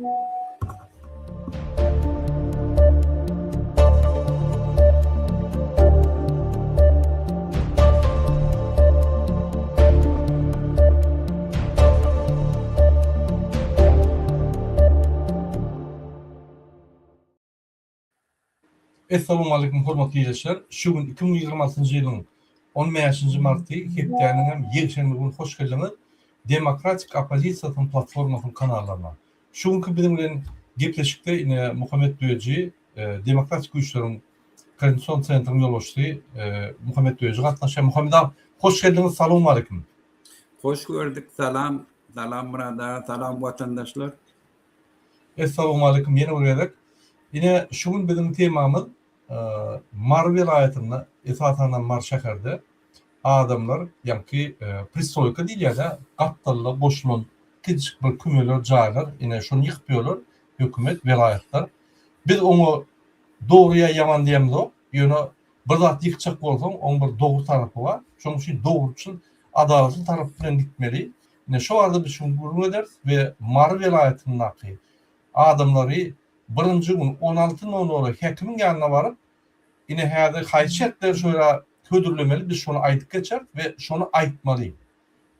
Essalawmaleýkum hormatly ildeşler! Şu gün 2026-njy ýylyň on bäşinji marty hepdäniň hem ýekşenbe güni hoş geldiňiz Demokratik oppozisiýasynyň platformasynyň kanallaryna. Şu günki biziň bilen gepleşikde ine Muhammet Döji Demokratik güýçleriň koordinasion sentriniň ýolbaşçysy Muhammet Döji gatnaşýar. Muhammet aga hoş geldiňiz salowmaleýkim. Hoş gördük salam salam Myrat aga salam watandaşlar. Essalawmaleýkim ýene bir gezek. Ine şu gün biziň temamyz Mary welaýatynda esasanam Mary şäherde adamlar ýaňky pristroýka diýilýär-dä gapdalda goşulan kiçijik bir kümeler jaýlar ine şony ýykyp ýörler hökümet welaýatlar. Biz oňa dogry ýa ýaman diýemzok ýöne bir zat ýykjak bolsaň oň bir dogry tarapy bar şonuň üçin dogruçyl adalatly tarapy bilen gitmeli. Ine şo barada biz şu gün gürrüň ederis we Mary welaýatyndaky adamlary birinji gün on alty nol nola häkimiň ýanyna baryp, ine häzir haýsy şertleri şo ýere hödürlemeli biz şony aýdyp geçeris we şony aýtmaly.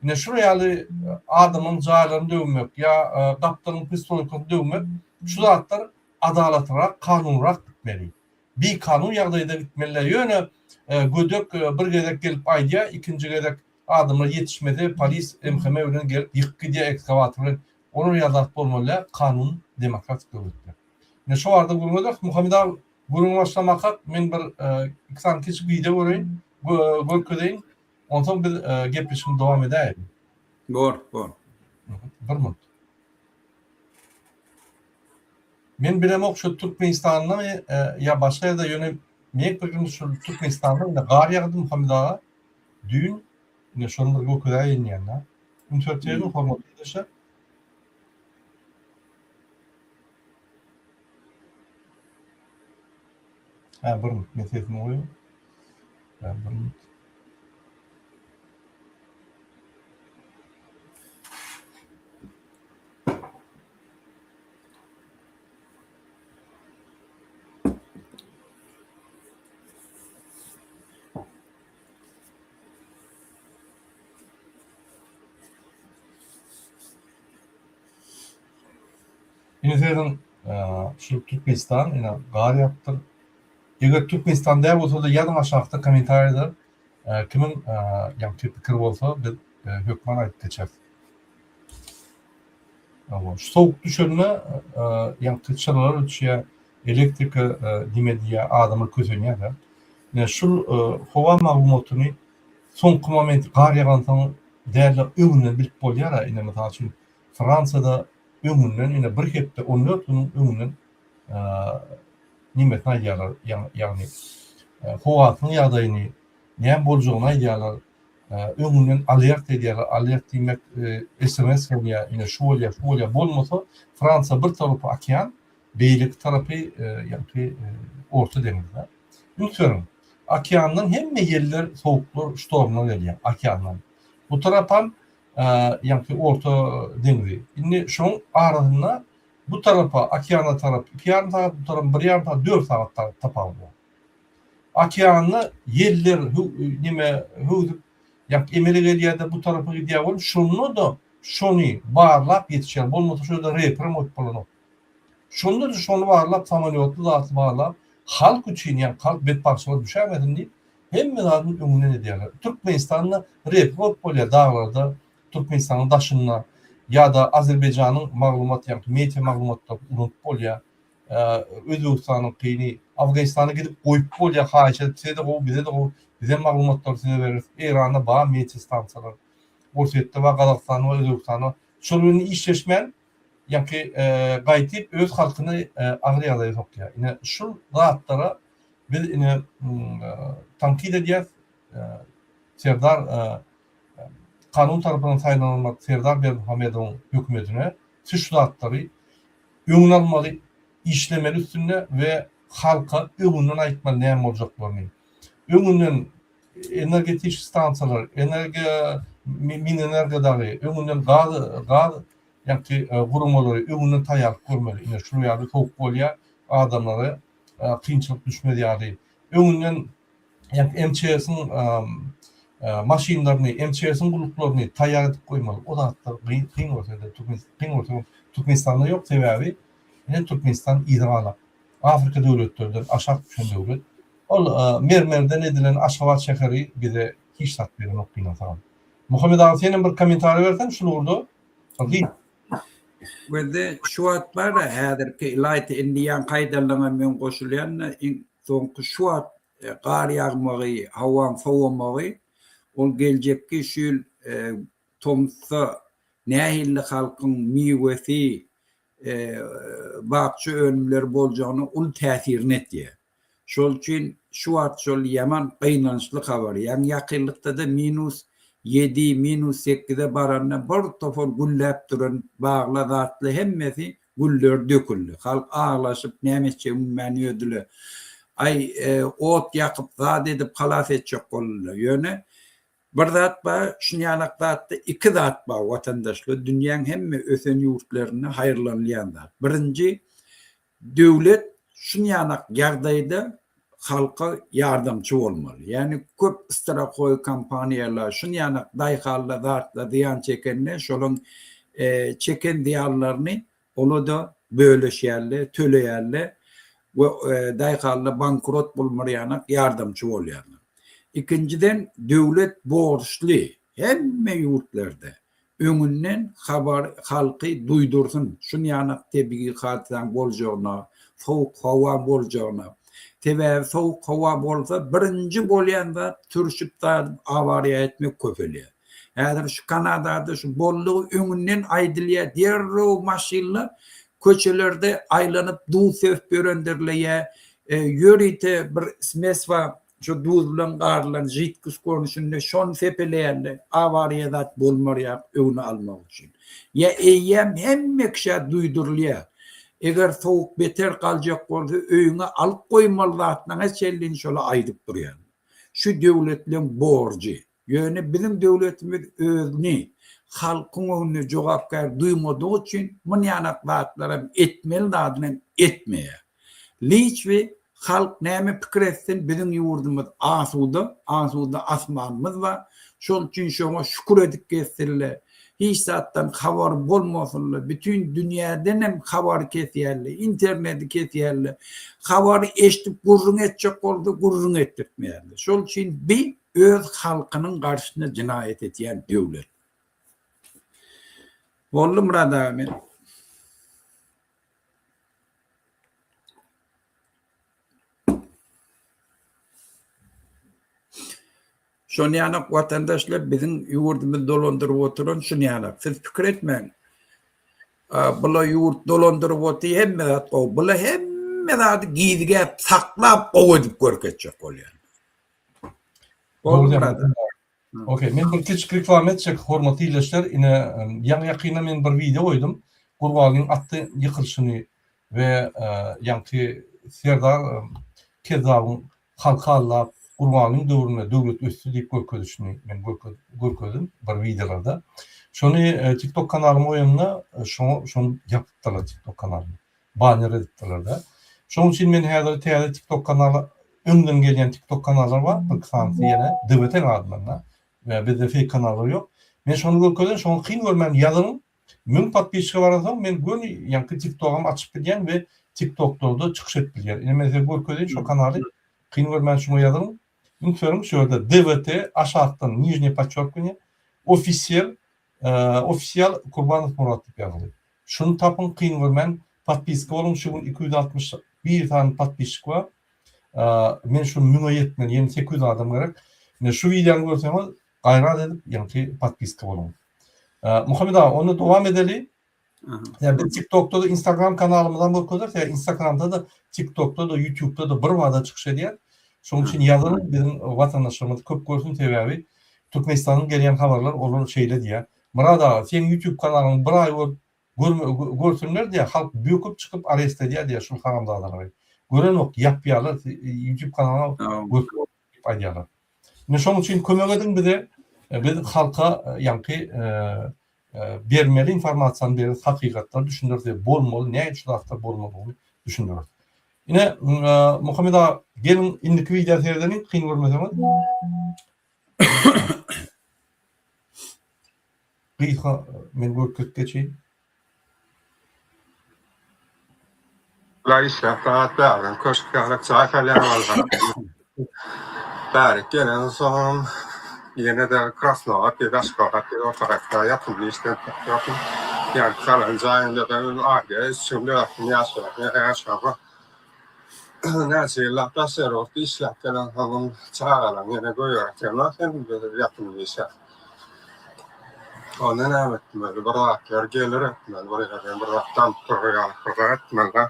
Ine şular ýaly adamyň jaýlaryny döwmek ýa gapdalyň pristroýkasyny döwmek şu zatlar adalatlyrak, kanunyrak gitmeli. Bikanun ýagdaýda gitmeli däl. Ýöne gödek bir gezek gelip aýdýar, ikinji gezek Adamlar ýetişmese polis MHM bilen gelip ýykyp gidýär ekskawator bilen. Olar ýaly zat bolmaly däl kanun demokratik döwletde. Ine şo barada gürrüň ederis. Muhammet aga gürrüňe başlamakak men bir iki sany kiçi wideo göreýin görkezeýin. Onsoň biz gepleşigimizi dowam edäýeli. Bor, bor. Bir minut. Men bilemok şu Türkmenistandamy ýa başga ýerde ýöne meň pikirim şu Türkmenistanda indi gar ýagdy Muhammet aga. Düýn ine şony bir görkezäýin diýen-dä. Üns berip serediň hormatly ildeşler. Hä, bir minut men sesimi goýaýyn. Hä, bir minut. Ine serediň, şu Türkmenistan ine gar ýagypdyr. Eger Türkmenistan däl bolsa-da ýazyň aşakda kommentariýada kimiň ýaňky pikiri bolsa biz hökman aýdyp geçeris. Şu sowuk düşende ýaňky çyralar öçýär, elektrika nime diýýär, adamlar kösenýär-de. Ine şul howa maglumatyny soňky moment gar ýagansoň däl-de öňünden bilip bolýar-a. Ine mysal üçin Fransiýada öňünden ine bir hepde, 14 günüň öňünden nimesini aýdýarlar, ýagny howasynyň ýagdaýyny, näme boljagyny aýdýarlar. Öňünden alert edýärler. Alert diýmek sms gelýär, ine şu bolýar, şu bolýar. Bolmasa Fransiýa bir tarapy okean, beýleki tarapy ýagny Orta deňizde. Üns beriň, okeandan hemme ýeller, sowuklar, ştormlar gelýär okeandan. Bu tarapam ýagny Orta deňzi. Indi şoň arasynda bu tarapa, okeana tarap iki ýarym sagat, bu tarapa bir ýarym sagat, dört sagat tapawut bar. Okeanda ýeller neme höwsüp, ýagny emele gelýär-de bu tarapa gidýär bolup, şonda-da şony barlap ýetişýär. Bolmasa şo ýerde reprem goýup bolanok. Şonda-da şony barlap, samolýotly zatly barlap, halk üçin, ýagny halk betbagtçylyga düşäýmesin diýip, hemme zadyny öňünden edýärler. Türkmenistanda repre goýup bolýar daglarda, Türkmenistanyň daşynda ýa-da Azerbaýjanyň maglumat, ýagny media maglumatlaryny ulanyp bolýar. Özbegistanyňkyny, Afganistana gidip goýup bolýar, haýyş edip, size-de gowy, bize-de gowy, bizem maglumatlary size bereris. Eýranda bar media stansiýalar, Orsýetde bar, Gazagystanda bar, Özbegistanda bar. Şol bilen işleşmän, ýaňky gaýtyp öz halkyny agyr ýagdaýa sokýar. Ine şul zatlara biz ine tankyt edýäs. Serdar kanun tarapyndan saýlanylmak Serdar Berdimuhamedowyň hökümetine siz şu zatlary öňüni almaly, işlemeli üstünde we halka öňünden aýtmaly näme boljaklaryny. Öňünden energetiçki stansiýalar, energiýa, Minenergo dagy, öňünden gaz gaz. Ýaňky guramalary öňünden taýýarlyk görmeli. Ine şular ýaly sowuk bolýar, adamlara kynçylyk düşmez ýaly. Öňünden ýaňky MÇS-iň maşynlaryny, MÇS-iň gulluklaryny taýýar edip goýmaly. O zatlar kyn bolsa-da, kyn bolsa Türkmenistanda ýok, sebäbi ine Türkmenistan yza galak. Afrika döwletlerden aşak düşen döwlet. Ol mermerden edilen Aşgabat şäheri bize hiç zat berenok gynansagam. Muhammet aga senem bir kommentariý berseň şul ugurda. Gyz. Gözde şu wagt bar-a häzirki ylaýta indi ýaňky aýdanlaryňa men goşulýan-da iň soňky şu wagt gar ýagmagy, howaň sowamagy ol geljekki şu ýyl tomusda nähili halkyň miwesi, bakja önümleri boljagyna uly täsirini etýär. Şol üçin şu wagt şol ýaman gynançly habar. Ýaňy ýakynlykda-da minus ýedi, minus sekize baranda bir topar gülläp duran bagla zatla hemmesi gülleri döküldi. Halk aglaşyp näme etjegini bilmän ýördüler. Aý, ot ýakyp zat edip halas etjek boldular. Ýöne bir zat bar, şunýalak zatda iki zat bar watandaşlar, dünýäň hemme ösen ýurtlarynda haýyrlanylýan zat. Birinji, Döwlet şunýanak ýagdaýda halka ýardamçy bolmaly. Ýagny köp strahoý kompaniýalar şunýanak daýhanlar zatlar zyýan çekende şolaň çeken zyýanlaryny ola-da böleşýärler, töleýärler we daýhanlar bankrot bolmarýanak ýardamçy bolýarlar. Ikinjiden döwlet borçly hemme ýurtlarda Öňünden habar halky duýdursyn şunýanak tebigy hadysaň boljagyna, sowuk howa boljagyna. Sebäbi sowuk howa bolsa birinji bolýan zat sürşüp zadyp awariýa etmek köpelýär. Häzir şu Kanadada şu boldugy öňünden aýdylýar derrew maşynlar köçelerde aýlanyp duz sepip ýörendirler ýa ýörite bir smes bar Şu duz bilen garylan židkis görnüşinde şony sepeleýände awariýa zat bolmarýar öňüni almak üçin. Ýa eýýäm hemme kişä duýdurylýar. Eger sowuk beter galjak bolsa öýüňe alyp goýmaly zatlaňa çenlini şola aýdyp durýarlar. Şu döwletleň borjy. Ýöne biziň döwletimiz özüni halkyň öňünde jogapkär duýmadygy üçin munýanak zatlaram etmeli zadynam etmeýär. Liçbi halk näme pikir etsin biziň ýurdumyz asuda, asuda asmanymyz bar, şol üçin şoňa şükür edip gezsinler, hiç zatdan habary bolmasynlar, bütin dünýädenem habary kesýärler, interneti kesýärler, habary eşidip gürrüň etjek bolsa gürrüň etdirtmeýärler. Şol üçin bi Öz halkynyň garşysyna jenaýat edýän döwlet. Boldy Myrat aga men. Şonýanak watandaşlar biziň ýurdumyzy dolandyryp oturan şunýanak. Siz pikir etmäň. Bula ýurt dolandyryp otyr hemme zat gowy. Bula hemme zady gizgäp saklap gowy edip görkezjek bolýar. Dogry Okey, men bir kiçik reklama etjek, hormatly ildeşler, ine, ýaňy ýakynda men bir wideo goýdum. Gurbanlyň atly ýykylyşyny we ýaňky Serdar Kezzabyň halky aldap, Gurbanlyň döwründe döwlet ösdi diýip görkezişini men görkezdim bir wideolarda. Şony TikTok kanalyma goýamda, şoňa şony ýapypdyrlar TikTok kanalymy. Banner edipdirler-de. Şonuň üçin men häzir täze TikTok kanala öňden gelýän TikTok kanallar bar, bir iki sanysy ýene DWT adyndan-da. Bizde fake kanallar ýok. Men şony görkezen, şoňa kyn görmän ýazyň. 1000 podpisçige baransoň men göni ýaňky TikTogam açyp bilýän we TikToklarda çykyş edip bilýän. Ine men size görkezeýin şo kanaly. Kyn görmän şuňa ýazyň. Üns beriň şu ýerde DWT aşakdan nižnýe podçerkivaniýe ofisial ofisial Kurbanow Murat diýip ýazyldy. Şuny tapyň kyn görmän podpiska boluň şu gün 261 sany podpisçik bar. Men şu müňe ýetmeli ýene 800 adam gerek. Ine şu wideony görseňiz gaýrat edip ýaňky podpiska boluň. Muhammet aga onda dowam edeli. Ýa biz TikTokda da Instagram kanalymyzam görkezeris. Ýa Instagramda da TikTokda da YouTube'da da bir bada çykyş edýär. Şonuň üçin ýazylyň biziň watandaşlarymyz köp görsün sebäbi Türkmenistanyň gelýän habarlar olar şeýle diýýär. Myrat aga seň YouTube kanalyňy bir aý görüp görme görsünler diýýär halk böküp çykyp arest edýär diýýär şul haramzadalary. Görenok ýapýarlar YouTube kanalyňa görsün diýip aýdýarlar. Ine şonuň üçin kömek ediň bize. Biz halka ýaňky. Bermeli informasiýany bereris, hakykatlary düşündireris we bolmaly, nähili şu zatlar bolmalydygyny düşündireris. Ine, Muhammet aga, geliň indiki wideo seredeliň, kyn görmeseňiz. Gysga men görkezip geçeýin. Bular işläp zat bärden köşk ýaly jaý salýan bolsa. Bärik gelensoňam ýene-de Krasnobat diýip Aşgabat diýip otarakda ýatymly işden çykýarsyň. Ýaňky salan jaýyňda-da aýda üç gün dört gün ýaşaýarsyň ýaşama. Näçe ýyllap daşary ýurtda işläp gelensoňam çagalaň ýene goýberip sen ýatymly işe. Onda näme etmeli? Bir zatlar gelir etmeli, bir ýerden bir zat damyp durar ýaly bir zat etmeli-dä.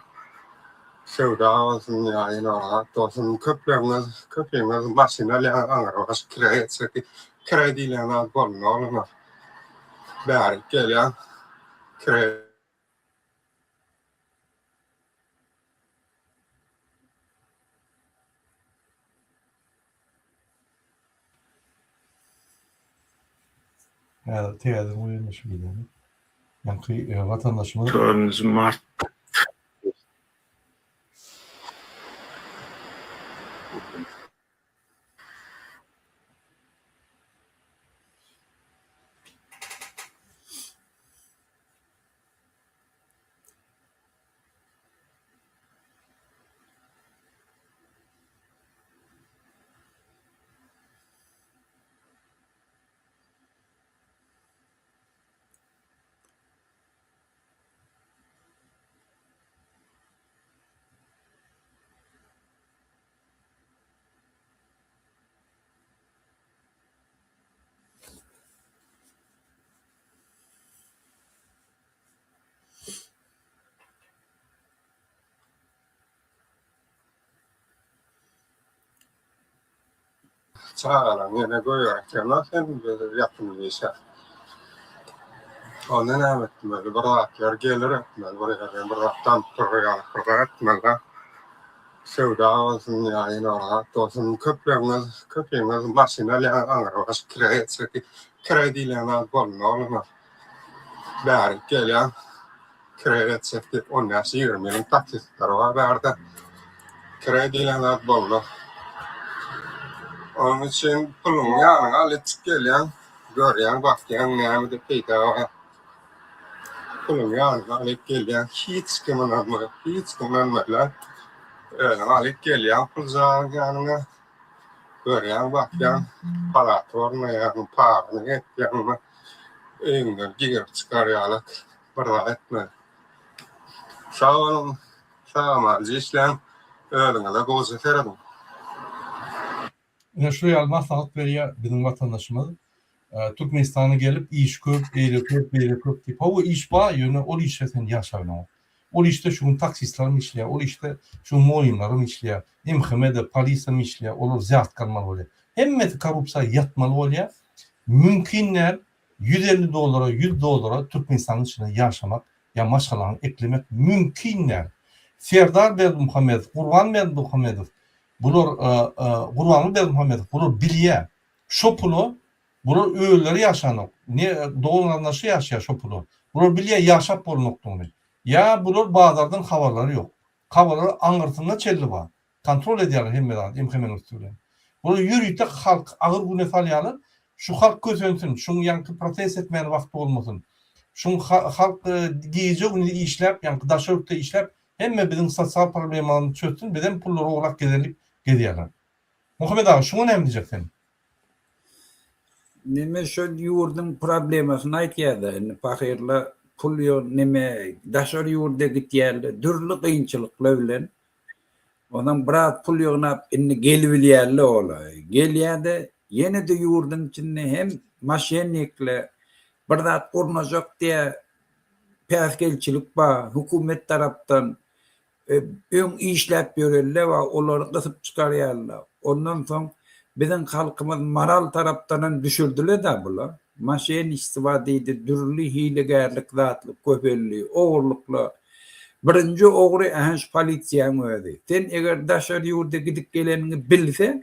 Söwda bolsun ýa ýene bir zat bolsun. Köpleriňiz, köpüňiz maşyn alýaňyz, aňrybaş kireý etjek diýip. Kireý diýlen zat bolmaz oglum. Bärik gelýäň, kireý. Häzir täzeden goýaýyn şu wideony. Ýaňky watandaşymyz Dördünji mart. Çagalaň ýene goýberip sen ýatymly işe. Onda näme etmeli? Bir zatlar gelir etmeli, bir ýerden bir zat damyp durar ýaly bir zat etmeli-dä. Söwda bolsun ýa ýene bir zat bolsun. Köpleriňiz, köpüňiz maşyn alýaňyz, aňrybaş kireý etjek diýip. Kireý diýlen zat bolmaz oglum. Bärik gelýän kireý etjek diýip on bäş ýigrimi ýylyň taksistleri bar bärde. Kireý diýlen zat bolmaz. Onuň üçin puluňy ýanyňa alyp çyk gelýäň, görýäň, bakýaň nämede peýda bar. Puluňy ýanyňa alyp gelýäň, hiç kime ynanma, hiç kime ynanmaýlar. Özüň alyp gelýäň puljagazyň ýanyňa. Görýäň, bakýaň, palata ornaýaň, paryny etýäň, öýüňden girip çykar ýaly bir zat etme. Sag boluň, sag-amanca işläň, özüňize gowja serediň. Ine şu ýaly maslahat berýär biziň watandaşymyz. Türkmenistana gelip iş köp, eýle köp, beýle köp diýip. Hawa iş bar, ýöne ol işe sen ýaşabileňok. Ol işde şu gün taksistlerem işleýär, ol işde şu gün mugallymlaram işleýär, MHM-de, polisem işleýär, olar wzýatka almaly bolýar. Hemmesi korrupsiýa ýatmaly bolýar. Mümkin däl, 150 dollara, 100 dollara Türkmenistanyň içinde ýaşamak ýa maşgalaňy eklemek mümkin däl. Serdar Berdimuhamedow, Gurban Berdimuhamedow, bular, Gurbanguly Berdimuhamedow, bular bilýär. Şo pula Bular özleri ýaşanok. Ne dogan-garyndaşy ýaşaýar şo pula. Bular bilýär ýaşap bolmakdygyny. Ýa bular bazardan habarlary ýok. Habarlary aňyrsynda çenli bar. Kontrol edýärler hemme zady MHM-niň üsti bilen. Bular ýörite halky agyr güne salýarlar. Şu halk kösensin, şuň ýaňky protest etmäne wagty bolmasyn. Şuň halk gije-gündiz işläp, ýaňky daşary ýurtda işläp, hemme biziň sosial problemamyzy çözsün, bizem pullary ogurlap gezeli diýip gezýärler. Muhammet aga, şuňa näme diýjek sen? Neme şol ýurduň problemasyny aýtýada indi pahyrla pul ýok neme daşary ýurda gitýärler dürli kynçylyklar bilen ondan biraz pul ýygnap indi gelibilýärler ola gelýärde ýene-de ýurduň içinde hem maşennikler bir zat gurnajak diýä päsgelçilik bar hökümet tarapdan Öň işläp ýörenler bar, olary gysyp çykarýarlar. Ondan soň biziň halkymyz moral tarapdanam düşürdiler-dä bular. Moşenniçstwa diýdi, dürli hilegärlik zatlyk köpeldi, ogurlyklar. Birinji ogry ähä şu polisiýaň özi. Sen eger daşary ýurda gidip geleniňi bilse,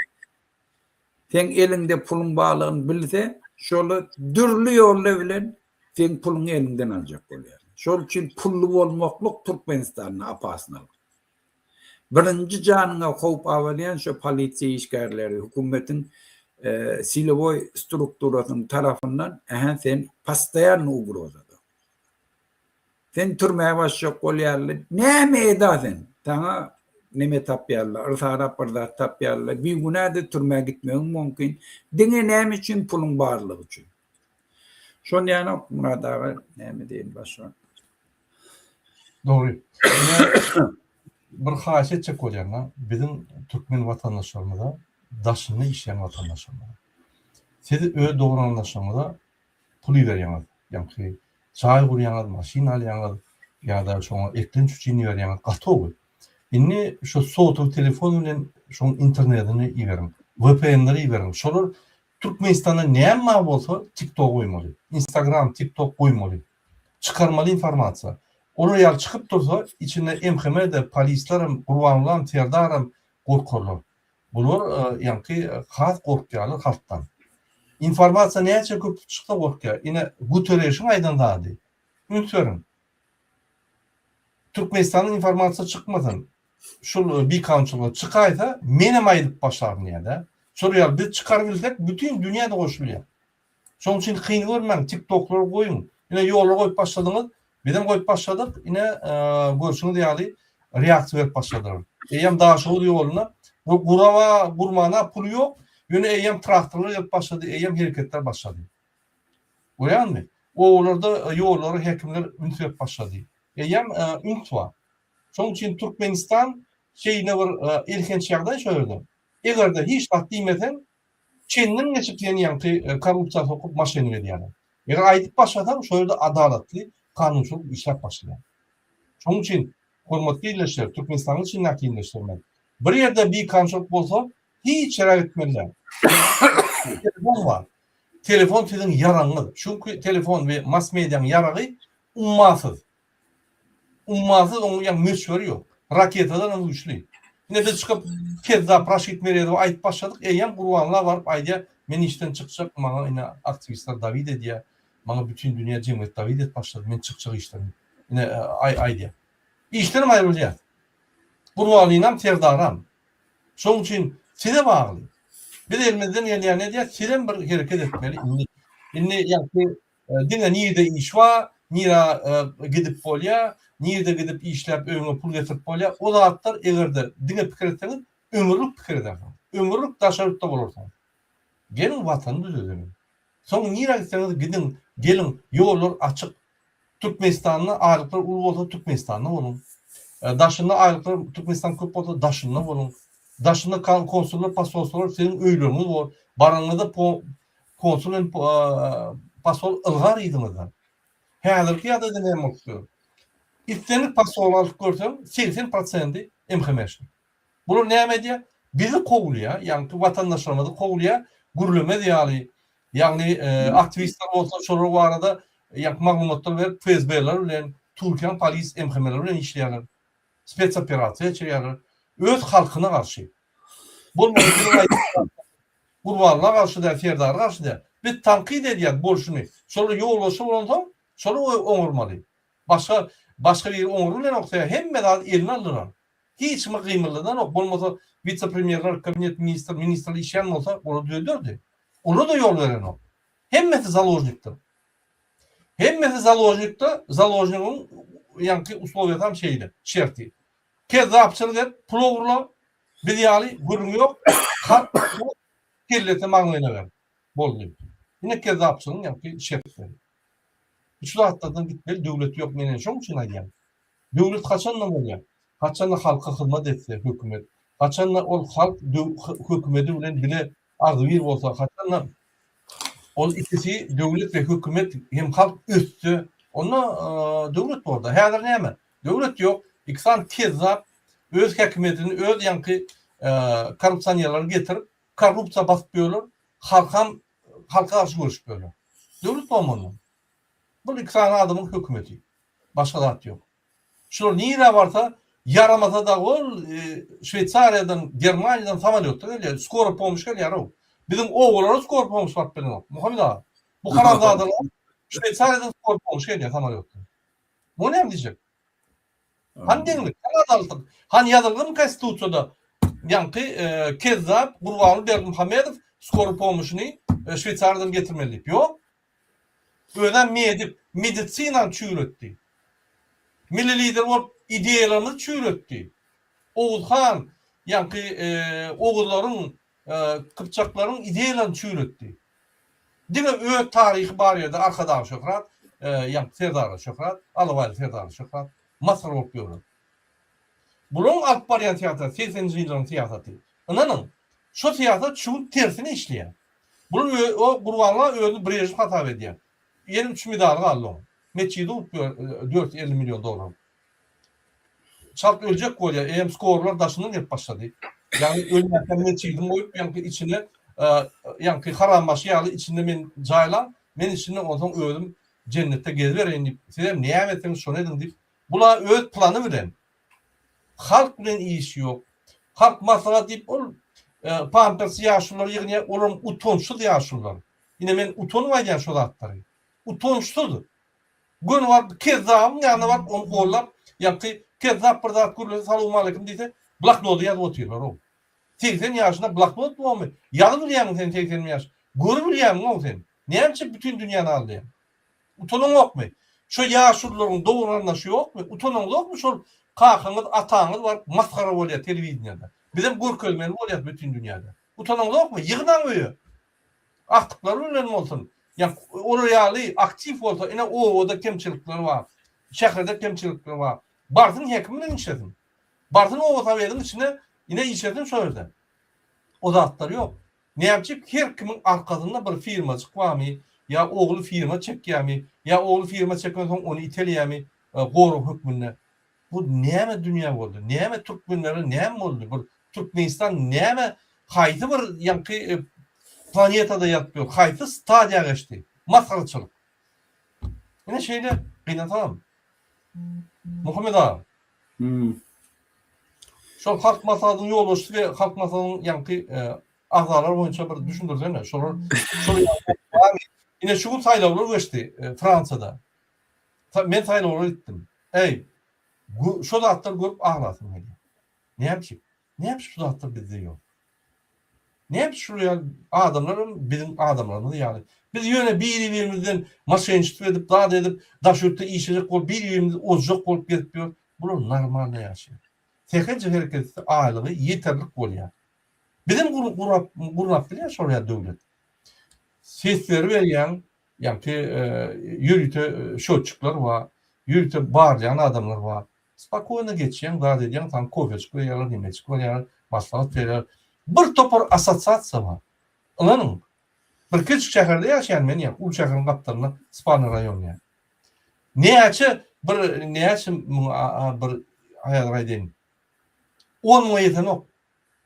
seň eliňde puluň barlygyny bilse, şoly dürli ýollar bilen. Seň puluňy eliňden aljak bolýar. Şol üçin pully bolmaklyk Türkmenistanda opasnylyk. Birinji janyňa howp abalýan şo polisiýa işgärleri, hökümetiň silowoý strukturasynyň tarapyndan ähä sen postoýanny ugrozada. Sen türmä basjak bolýarlar. Näme eda sen? Saňa neme tapýarlar, yrsarap bir zat tapýarlar. Bigünä-de türmä gitmegiň mümkin. Diňe näme üçin? Puluň barlygy üçin. Şon ýaly Myrat aga näme diýeýin başga. Dogry. Ine bir haýyş etjek bolýan-da, biziň türkmen watandaşlarymyza, daşynda işleýän watandaşlarymyza. Siz öz dogandaşlaryňyza pul iberýäňiz, ýaňky jaý gurýaňyz, maşyn alýaňyz ýa-da şoňa eklenç üçin iberýäňiz, gaty gowy. Indi şu sotowy telefon bilen şoň internetini iberiň, VPN-leri iberiň. Şolar Türkmenistanda näme bar bolsa TikTok goýmaly, Instagram, TikTok goýmaly. Çykarmaly informasiýa. Olar ýaly çykyp dursa, içinde MHM-de, polislerem, Gurbangulam, Serdaram gorkarlar. Bular ýaňky has gorkýarlar halkdan. Informasiýa näçe köp çyksa gorkýar. Ine Guterreşiň aýdan zady. Üns beriň. Türkmenistanda informasiýa çykmasyn. Şul bikanunçylyga çykaýsa menem aýdyp başlaryn diýýär-de. Şol ýaly biz çykarybilsek bütin dünýä-de goşulýar. Şonuň üçin kyn görmäň, TikTok-lary goýuň. Ine ýola goýup başladyňyz, bizem goýup başladyk. Ine görşüňiz ýaly reaksiýa berip başladylar. Eýýäm Daşoguz ýoluna bu gurama gurmana puly ýok, ýöne eýýäm traktorlar gelip başlady, eýýäm hereketler başlady. Görýäňmi? Obalarda ýollara häkimler üns berip başlady. Eýýäm üns bar. Şonuň üçin Türkmenistan şeýle bir elhenç ýagdaý şo ýerde. Eger-de hiç zat diýmeseň, Çenden geçip seni ýaňky korrupsiýa sokup maşennik edýärler. Eger aýdyp başlasaň şo ýerde adalatly kanunçylyk işläp başlaýar. Şonuň üçin hormatly ildeşler Türkmenistanyň içindäki ildeşlerimiz bir ýerde bikanunçylyk bolsa hiç ýere gitmeli däl. Telefon bar. Telefon siziň ýaragyňyz. Çünki telefon we mass mediaň ýaragy ummasyz. Ummasyz onuň ýa möçberi ýok. Raketadan hem güýçli. Ine biz çykyp kezzap Raşid Meredowa aýdyp başladyk, eýýäm Gurbanguly baryp aýdýar, men işden çykjak, maňa ine aktiwistler dawid edýär, maňa bütin dünýä jemgyýet dawid edip başlady, men çykjak işden. Ine aýdýar. Işden hem aýrylýar. Gurbanlynam, Serdaram. Şonuň üçin size bagly. Biz elimizden gelýäni edýäs, sizem bir hereket etmeli. Indi indi ýagty Diňe nirde iş bar, nirä gidip bolýar, nirde gidip işläp öýüňe pul getirip bolýar, o zatlar egerde diňe pikir etseňiz ömürlik pikir edersiňiz. Ömürlik daşary ýurtda bolarsyňyz. Geliň watany düzedeliň. Soň nirä gitseňiz gidiň, geliň, ýollar açyk. Türkmenistanda aýlyklar uly bolsa Türkmenistanda boluň. Daşynda aýlyklar Türkmenistan köp bolsa daşynda boluň. Daşynda konsullar, posolstwolar siziň öýleriňiz bor. Baranyňyzda Konsul hem posol ylgar yzyňyzdan. Häzirki ýagdaýda näme bolup dur? Islendik posoly alyp görseň, 80 prosendi MHM-şnik. Bular näme edýär? Bizi kowulýar, ýagny watandaşlarymyzy kowulýar, gürlemez ýaly, ýagny aktiwistler bolsa şolar barada ýagny maglumatlar berip FSB-ler bilen, Türkiýäň polis MHM-leri bilen işleýärler. Spetsoperasiýa geçirýärler. Öz halkyna garşy. Bolmasa biziň aýdýan Gurbanla garşy däl, Serdara garşy däl. Biz tankyt edýäs bolşuny. Şolar ýolbaşçy bolansoň, şolar oňarmaly. Başga başga biri oňaryp bilenok, sebäbi hemme zady eline aldylar. Hiç kimi gymyldadanok. Bolmasa wise-premýerler, kabinet ministr, ministrler işleýän bolsa, olar düzederdi. Olar-da ýol berenok. Hemmesi založnikdir. Hemmesi založnikde, založnigiň ýaňky uslowiýasy hem şeýle, şerti. Kezzapçylyk et, pul ogurla, biz ýaly gürrüň ýok, halk kellesine maňlaýyna ber. Boldy. Ine kezzapçylygyň ýaňky şertleri. Şu zatlardan gitmeli döwlet ýok men ine şoň üçin aýdýan. Döwlet haçanda bolýar? Haçanda halka hyzmat etse hökümet, haçanda ol halk hökümedi bilen bile agzybir bolsa, haçanda ol ikisi döwlet we hökümet hem halk össe, onda döwlet borda. Häzir näme? Döwlet ýok. Iki sany kezzap öz häkimiýetini öz ýaňky korrupsionerleri getirip, korrupsiýa basyp ýörler, halkam halka garşy göreşip ýörler. Döwlet bormy onda? Bul iki sany adamyň hökümeti. Başga zat ýok. Şular nirä barsa, ýaramasa dagy ol Şweýsariýadan, Germaniýadan samolýotda gelýär, skoro pomşy gelýär-ow. Biziň obalara skoro pomşy baryp bilenok. Muhammet aga, bu haramzadalar. Şweýsariýadan skor pomşy gelýär samolýotda. Muňa näme diýjek? Hany deňlik, hany adalatlyk? Hany ýazylgymy konstitusiýada ýaňky kezzap Gurbanguly Berdimuhamedow skor pomşyny Şweýsariýadan getirmeli diýip? Ýok. Özem medik, medisinany çüýretdi. Milli lider bolup ideýalarymyzy çüýretdi. Oguz han ýaňky oguzlaryň, gypjaklaryň ideýalaryny çüýretdi. Diňe öz taryhy bar ýerde Arkadag şöhrat, ýaňky Serdara şöhrat, Alabaýly Serdara şöhrat, masgara bolup ýörler. Bularyň alyp barýan syýasaty segseninji ýyllaryň syýasaty. Ynanyň, şo syýasat şu gün tersine işleýär. Bular o Gurbanguly özüni Brežnew hasap edýär. Ýene üç medaly galdy oň. Metjidi urup ýör 450 million dollar. Çalt öljek bolýar. Eýýäm skorlar daşyndan gelip başlady. Ýagny ölmänkä metjidiň goýup ýaňky içine ýaňky harambaşy ýaly içinde men jaýlaň, men içinde onsoň özüm jennetde gezibereýin diýip, sizem näme etseňiz şony ediň diýip, bula öz plany bilen Halk bilen işi ýok. Halk maslahat diýip ol pampers ýaşulular ýygnýar, olaram utançsyz ýaşulular. Ine men utanyp aýdýan şo zatlary. Utançsyz. Göni baryp kezzabyň ýanyna baryp ony gollap, ýaňky kezzap bir zat gürlese salowmaleýkim diýse, bloknody ýazyp otyrlar-ow. 80 ýaşynda bloknot bormy? Ýazyp bilýäňmi sen 80 ýaş? Görüp bilýäňmi-ow sen? Näme üçin bütin dünýäni aldaýaň? Utanaňokmy? Şo ýaşulularyň dogan-garyndaşy ýokmy? Utanaňzokmy şol kakaňyz, ataňyz baryp masgara bolýar telewideniýada. Bizem görkezmeli bolýas bütin dünýäde. Utanaňzokmy? Ýygnaň öýe. Agtyklary bilen bolsun. Ýa olar ýaly aktiw bolsa ine obada kemçilikler bar. Şäherde kemçilikler bar. Barsyn hekim bilen işlesin. Barsyn oba sowediň içine ine işlesin şo ýerde. O zatlar ýok. Näçip her kimiň arkasynda bir firmajyk barmy, ýa ogly firma çekýärmi, ýa ogly firma çekensoň ony itelýärmi gorag hökmünde. Bu näme dünýä boldy? Näme türkmenlere näme boldy? Bir Türkmenistan näme haýsy bir ýaňky planetada ýatyp ýör? Haýsy stadiýa geçdi? Masgaraçylyk. Ine şeýle gynansagam. Muhammet aga. Şol Halk Maslahatynyň ýolbaşçysy we Halk Maslahatynyň ýaňky agzalary boýunça bir düşündirsene. Şolar şol Ine şu gün saýlawlar geçdi Fransiýada. Men saýlawlara gitdim. Eý, şo zatlary görüp aglasym gelýär. Näme üçin? Näme üçin şu zatlar bizde ýok? Näme üçin şular ýaly adamlar hem biziň adamlarymyz ýaly. Biz ýöne biri-birimizden moşenniçestvo edip, zat edip, daş ýurtda işlejek bolup, biri-birimizi ozjak bolup gezip ýör. Bular normalny ýaşaýar. Sähelçe hereket etse aýlygy ýeterlik bolýar. Bizem gurap gurnap bilýär şol ýaly döwlet. Sesleri berýäň, ýaňky ýörite şotçikler bar, ýörite barlaýan adamlar bar. Spokojno geçýäň, zat edýäň, saňa kofejik berýärler, nemejik berýärler, maslahat berýärler. Bir topar assosiasiýa bar. Ynanyň, bir kiçijik şäherde ýaşaýan men, ýa uly şäheriň gapdalynda, Spalnyý raýon diýýän. Näçe bir näçe müň bir häzir aýdaýyn. On müňe ýetenok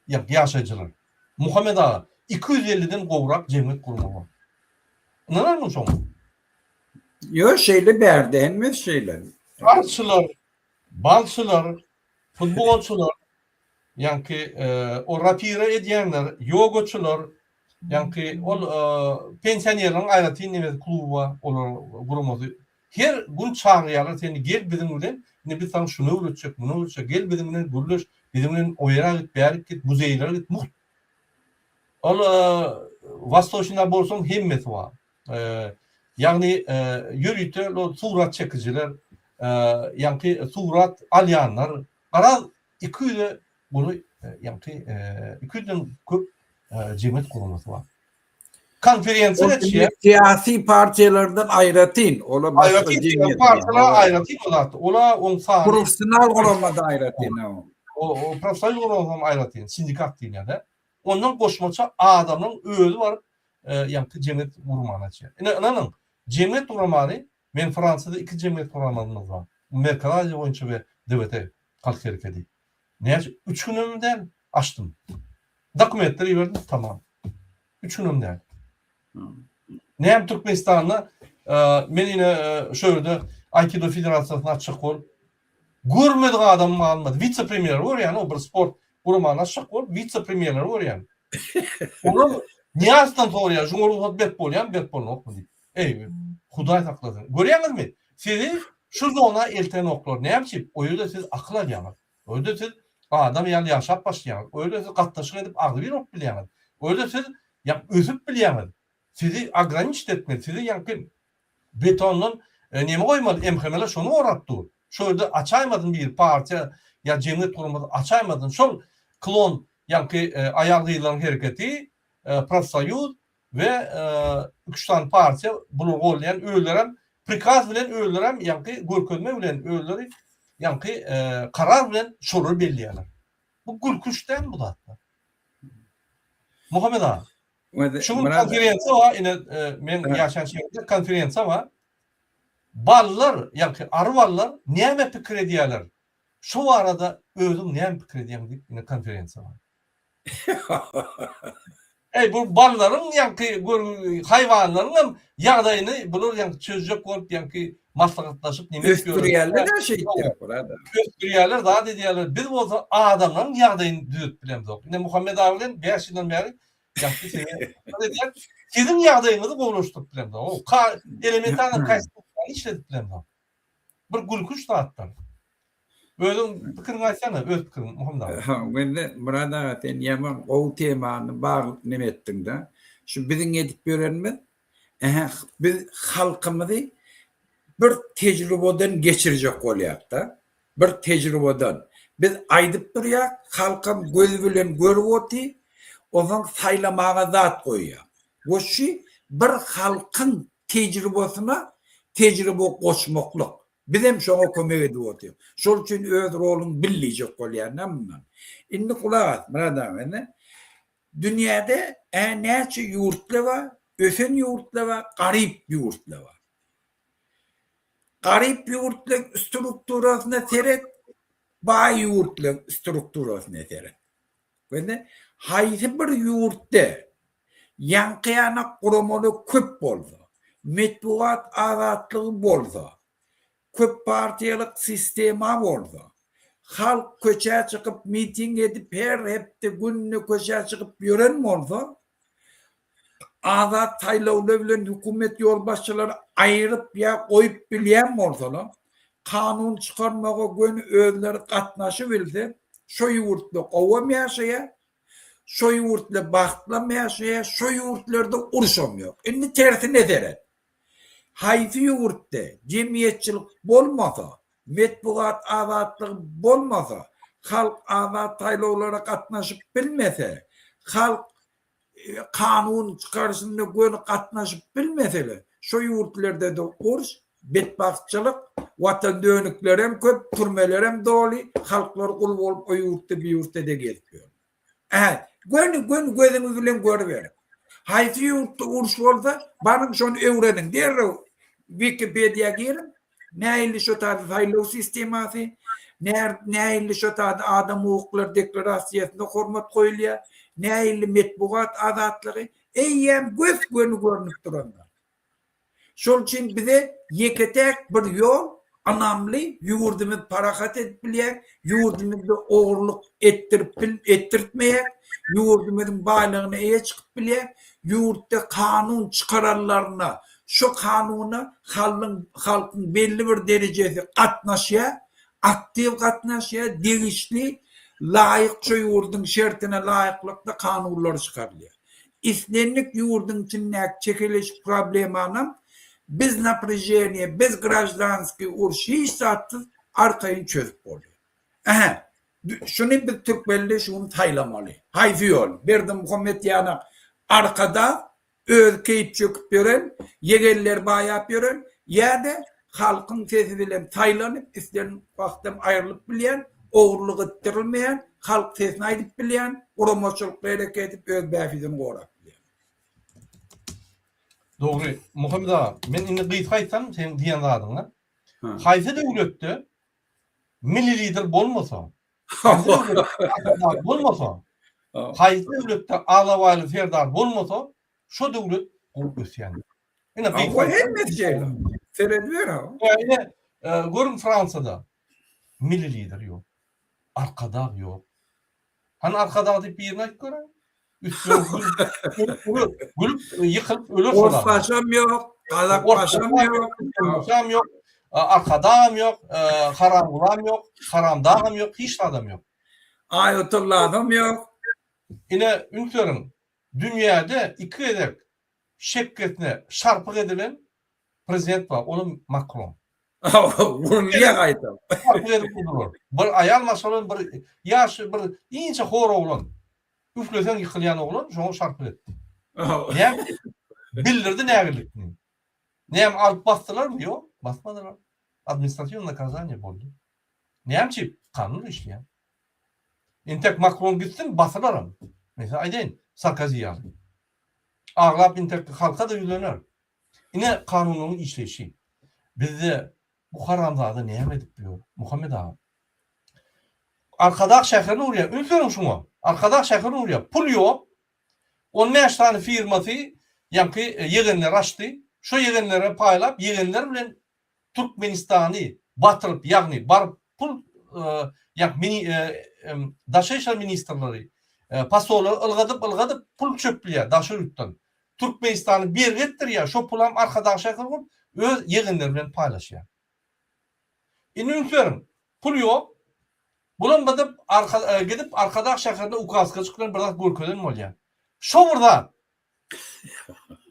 ýaşaýjylar. Muhammet aga, 250-den gowrak jemgyýet gurama bar. Ynanarmyň şoňa? Ýok, şeýle bärde hemmesi şeýle. Arçylar, balçylar, futbolçylar, ýaňky o rapira edýänler, ýogaçylar, ýaňky ol pensionerleriň aýratyn nemesi kluby bar, olar guramasy. Her gün çagyrýarlar seni gel biziň bilen, indi biz saňa şuny öwretjek, muny öwretjek, gel biziň bilen gürleş, biziň bilen o ýere git, bärik git, muzeýlere git, mugt. Ol Wastoçnyda bolsaň hemmesi bar. Ýagny ýörite surat çekijiler, ýaňky surat alýanlar, garaz 200-e golaý ýaňky 200-den köp jemgyýet guramasy bar. Konferensiýa geçýär. Syýasy partiýalardan aýratyn, olar başga jemgyýet. Partiýalar aýratyn o zat. Ola oň sany. Professional guramada aýratyn. O profsoýuz guramasy hem aýratyn, sindikat diýilýär-de. Ondan goşmaça adamlaryň özi baryp ýaňky jemgyýet gurmany açýar. Ine ynanyň, jemgyýet guramany men Fransiýada iki jemgyýet guramamyz bar. Merkezi Aziýa boýunça we DWT halk herekedi. Näçe üç günem däl açdym. Dokumentleri iberdim tamam. Üç günem däl. Näme Türkmenistanda men ine şu ýerde Aikido federasiýasyny açjak bolup görmedik adamym galmady. Wise-premýeri görýän o bir sport guramany açjak bolup wise-premýerleri görýän. Olar Nyýazowdan soraýar, şuňa rugsat berip bolýarmy, berip bolnokmy diýip. Eý, Hudaý saklasyn. Görýäňizmi? Sizi şu zona eltenoklar. Näme üçin? O ýerde siz akyl alýaňyz. O ýerde siz adam ýaly ýaşap başlaýaňyz. O ýerde siz gatnaşyk edip agzybir bolup bilýäňiz. O ýerde siz ýa ösüp bilýäňiz. Sizi ograniçit etmeli. Sizi ýaňky betondan neme goýmaly, MHM-ler şony gorap dur. Şo ýerde açaýmasyn biri partiýa ýa jemgyýet guramasy açaýmasyn. Şol klon ýaňky aýal-gyzlaryň hereketi, profsoýuz we üç sany partiýa bular goldaýan özlerem prikaz bilen özlerem ýaňky görkezme bilen özleri ýaňky karar bilen şolary belleýärler. Bu gülkünç dälmi bu zatlar? Muhammet aga. Şu gün konferensiýa bar, ine men ýaşaýan şäherimde konferensiýa bar. Ballar, ýaňky ary ballar näme pikir edýärler? Şu barada özüň näme pikir edýäň diýip ine konferensiýa bar. Eý bu ballaryň ýaňky haýwanlaryň hem ýagdaýyny bular ýaňky çözjek bolup ýaňky maslahatlaşyp neme edip ýörler. Ösdürýärler-ä şeýtdirip burada. Ösdürýärler zat edýärler. Biz bolsa adamlaryň ýagdaýyny düzedip bilemzok. Ine Muhammet aga bilen 5 ýyldan bäri ýaňky size edýän siziň ýagdaýyňyzy gowulaşdyryp bilemzok. Elementarny konstitusiýany işledip bilemzok. Bir gülkünç zatlar. Özüň pikiriňi aýtsana, öz pikiriňi Muhammet aga. Ha, wende Myrat aga sen ýaman gowy temany bag neme etdiňdä. Şu biziň edip ýörenimiz, ähä biz halkymyzy bir tejrubeden geçirjek bolýakda. Bir tejrubeden. Biz aýdyp durýak, halkam gözi bilen görüp oty, onsoň saýlamaga zat goýýar. We şu bir halkyň tejribasyna tejribe goşmaklyk. Bizem şoňa kömek edip otyrys. Şol üçin öz roluňy bil diýjek bolýan-da mundan. Indi gulak as, Myrat aga, indi dünýäde ä näçe ýurtlar bar, ösen ýurtlar bar, garyp ýurtlar bar. Garyp ýurtlaryň strukturasyna seret, baý ýurtlaryň strukturasyna seret. Indi haýsy bir ýurtda ýaňky-ýanak guramaly köp bolsa, metbugat azatlygy bolsa, köp partiýalyk sistema bolsa, halk köçä çykyp miting edip her hepde günde köçä çykyp ýören bolsa, azat saýlawlar bilen hökümet ýolbaşçylary aýryp ýa goýup bilýän bolsalar, kanun çykarmaga göni özleri gatnaşybilse, şo ýurtda gowam ýaşaýar, şo ýurtda bagtlam ýaşaýar, şo ýurtlarda urşam ýok. Indi tersine seret. Haýsy ýurtda jemgyýetçilik bolmasa, metbugat azatlygy bolmasa, halk azat saýlawlara gatnaşyp bilmese, halk kanun çykaryşynda göni gatnaşyp bilmeseler, şo ýurtlarda-da uruş, betbagtçylyk, watan dönüklerem köp, türmelerem doly, halklar gul bolup o ýurtda bir ýurtda-da gezip ýörler. Ä, göni, göni gözüňiz bilen görüberiň. Haýsy ýurtda uruş bolsa, baryň şony öwreniň. Derrew Wikipediýa giriň, nähili şo taýda saýlaw sistemasy, nähili şo taýda adam hukuklary deklarasiýasyna hormat goýulýar, nähili metbugat azatlygy, eýýäm gös-göni görnüp duranlar. Şol üçin bize ýeke-täk bir ýol ynamly ýurdumyzy parahat edip bilýär, ýurdumyzda ogurlyk etdirip bil etdirtmeýär, ýurdumyzyň baýlygyna eýe çykyp bilýär, ýurtda kanun çykaranlaryna şo kanuna hallyň halkyň belli bir derejesi gatnaşýar, aktiw gatnaşýar, degişli laýyk şo ýurduň şertine laýyklykda kanunlar çykarylýar. Islendik ýurduň içindäki çekeleşik problemanam bez naprýaženiýa, bez graždanskiý uruş hiç zatsyz arkaýyn çözüp bolýar. Ähä, şuny biz türkmenler şu gün saýlamaly. Haýsy ýol? Berdimuhamet ýanak Arkadag özi keýp çöküp ýören, ýegenleri baýap ýören ýa-da halkyň sesi bilen saýlanyp, islendik wagtam aýrylyp bilýän, ogurlyk etdirilmeýän, halk sesini aýdyp bilýän, guramaçylykly hereket edip öz bähbidini gorap bilýän. Dogry. Muhammet aga, men indi gysga aýtsam seň diýen zadyňa. Haýsy döwletde milli lider bolmasa, haýsy döwletde Arkadag bolmasa, haýsy döwletde Alabaýly serdar bolmasa, şo döwlet gowy ösýändir. Ine gysga. Hemmesi şeýle. Serediber ha. Ine görüň Fransiýada milli lider ýok. Arkadag ýok. Hany Arkadag diýip birini aýdyp göräý. Üstüne gülüp, gülüp, ýykylyp öler şol adam. Orsbaşam ýok, gazakbaşam ýok. Orsbaşam ýok, arkadagam ýok, haramgulam ýok, haramdagam ýok, hiç zadam ýok. Aýatollasam ýok. Ine, üns beriň, dünýäde iki gezek şekgesine şarpyk edilen prezident bar, olam Makron. Urulýar gaýtam. Şarpyk edip urdular. Bir aýal maşgala bir ýaş bir inçe hor oglan. Üfleseň ýykylýan oglan şoňa şarpyk etdi. Näme? Bildirdi nägilikini. Näme alyp basdylarmy? Ýok, basmadylar. Administratiw nakazaniýe boldy. Näme üçin? Kanun işleýär. Entek Makron gitsin basylaram. Men size aýdaýyn, Sarkozi ýaly. Aglap entek halka-da ýüzlener. Ine kanunyň işleýşi. Bizde bu haramzada näme edip ýör, Muhammet aga? Arkadag şäherini urýar. Üns beriň şuňa. Arkadag şäherini urýar. Pul ýok. 15 sany firmasy ýaňky ýegenleri açdy. Şo ýegenlere paýlap, ýegenler bilen Türkmenistany batyryp, ýagny baryp pul ýagny daşary işler ministrleri posollary ylgadyp ylgadyp pul çöplýär daşary ýurtdan. Türkmenistany bergi etdirýär, şo pulam Arkadag şäheri gurup öz ýegenleri bilen paýlaşýar. Indi üns beriň, pul ýok. Bulam gidip arka gidip Arkadag şäherinde ukaskajyk bilen bir zat görkezen bolýar. Şo bir zat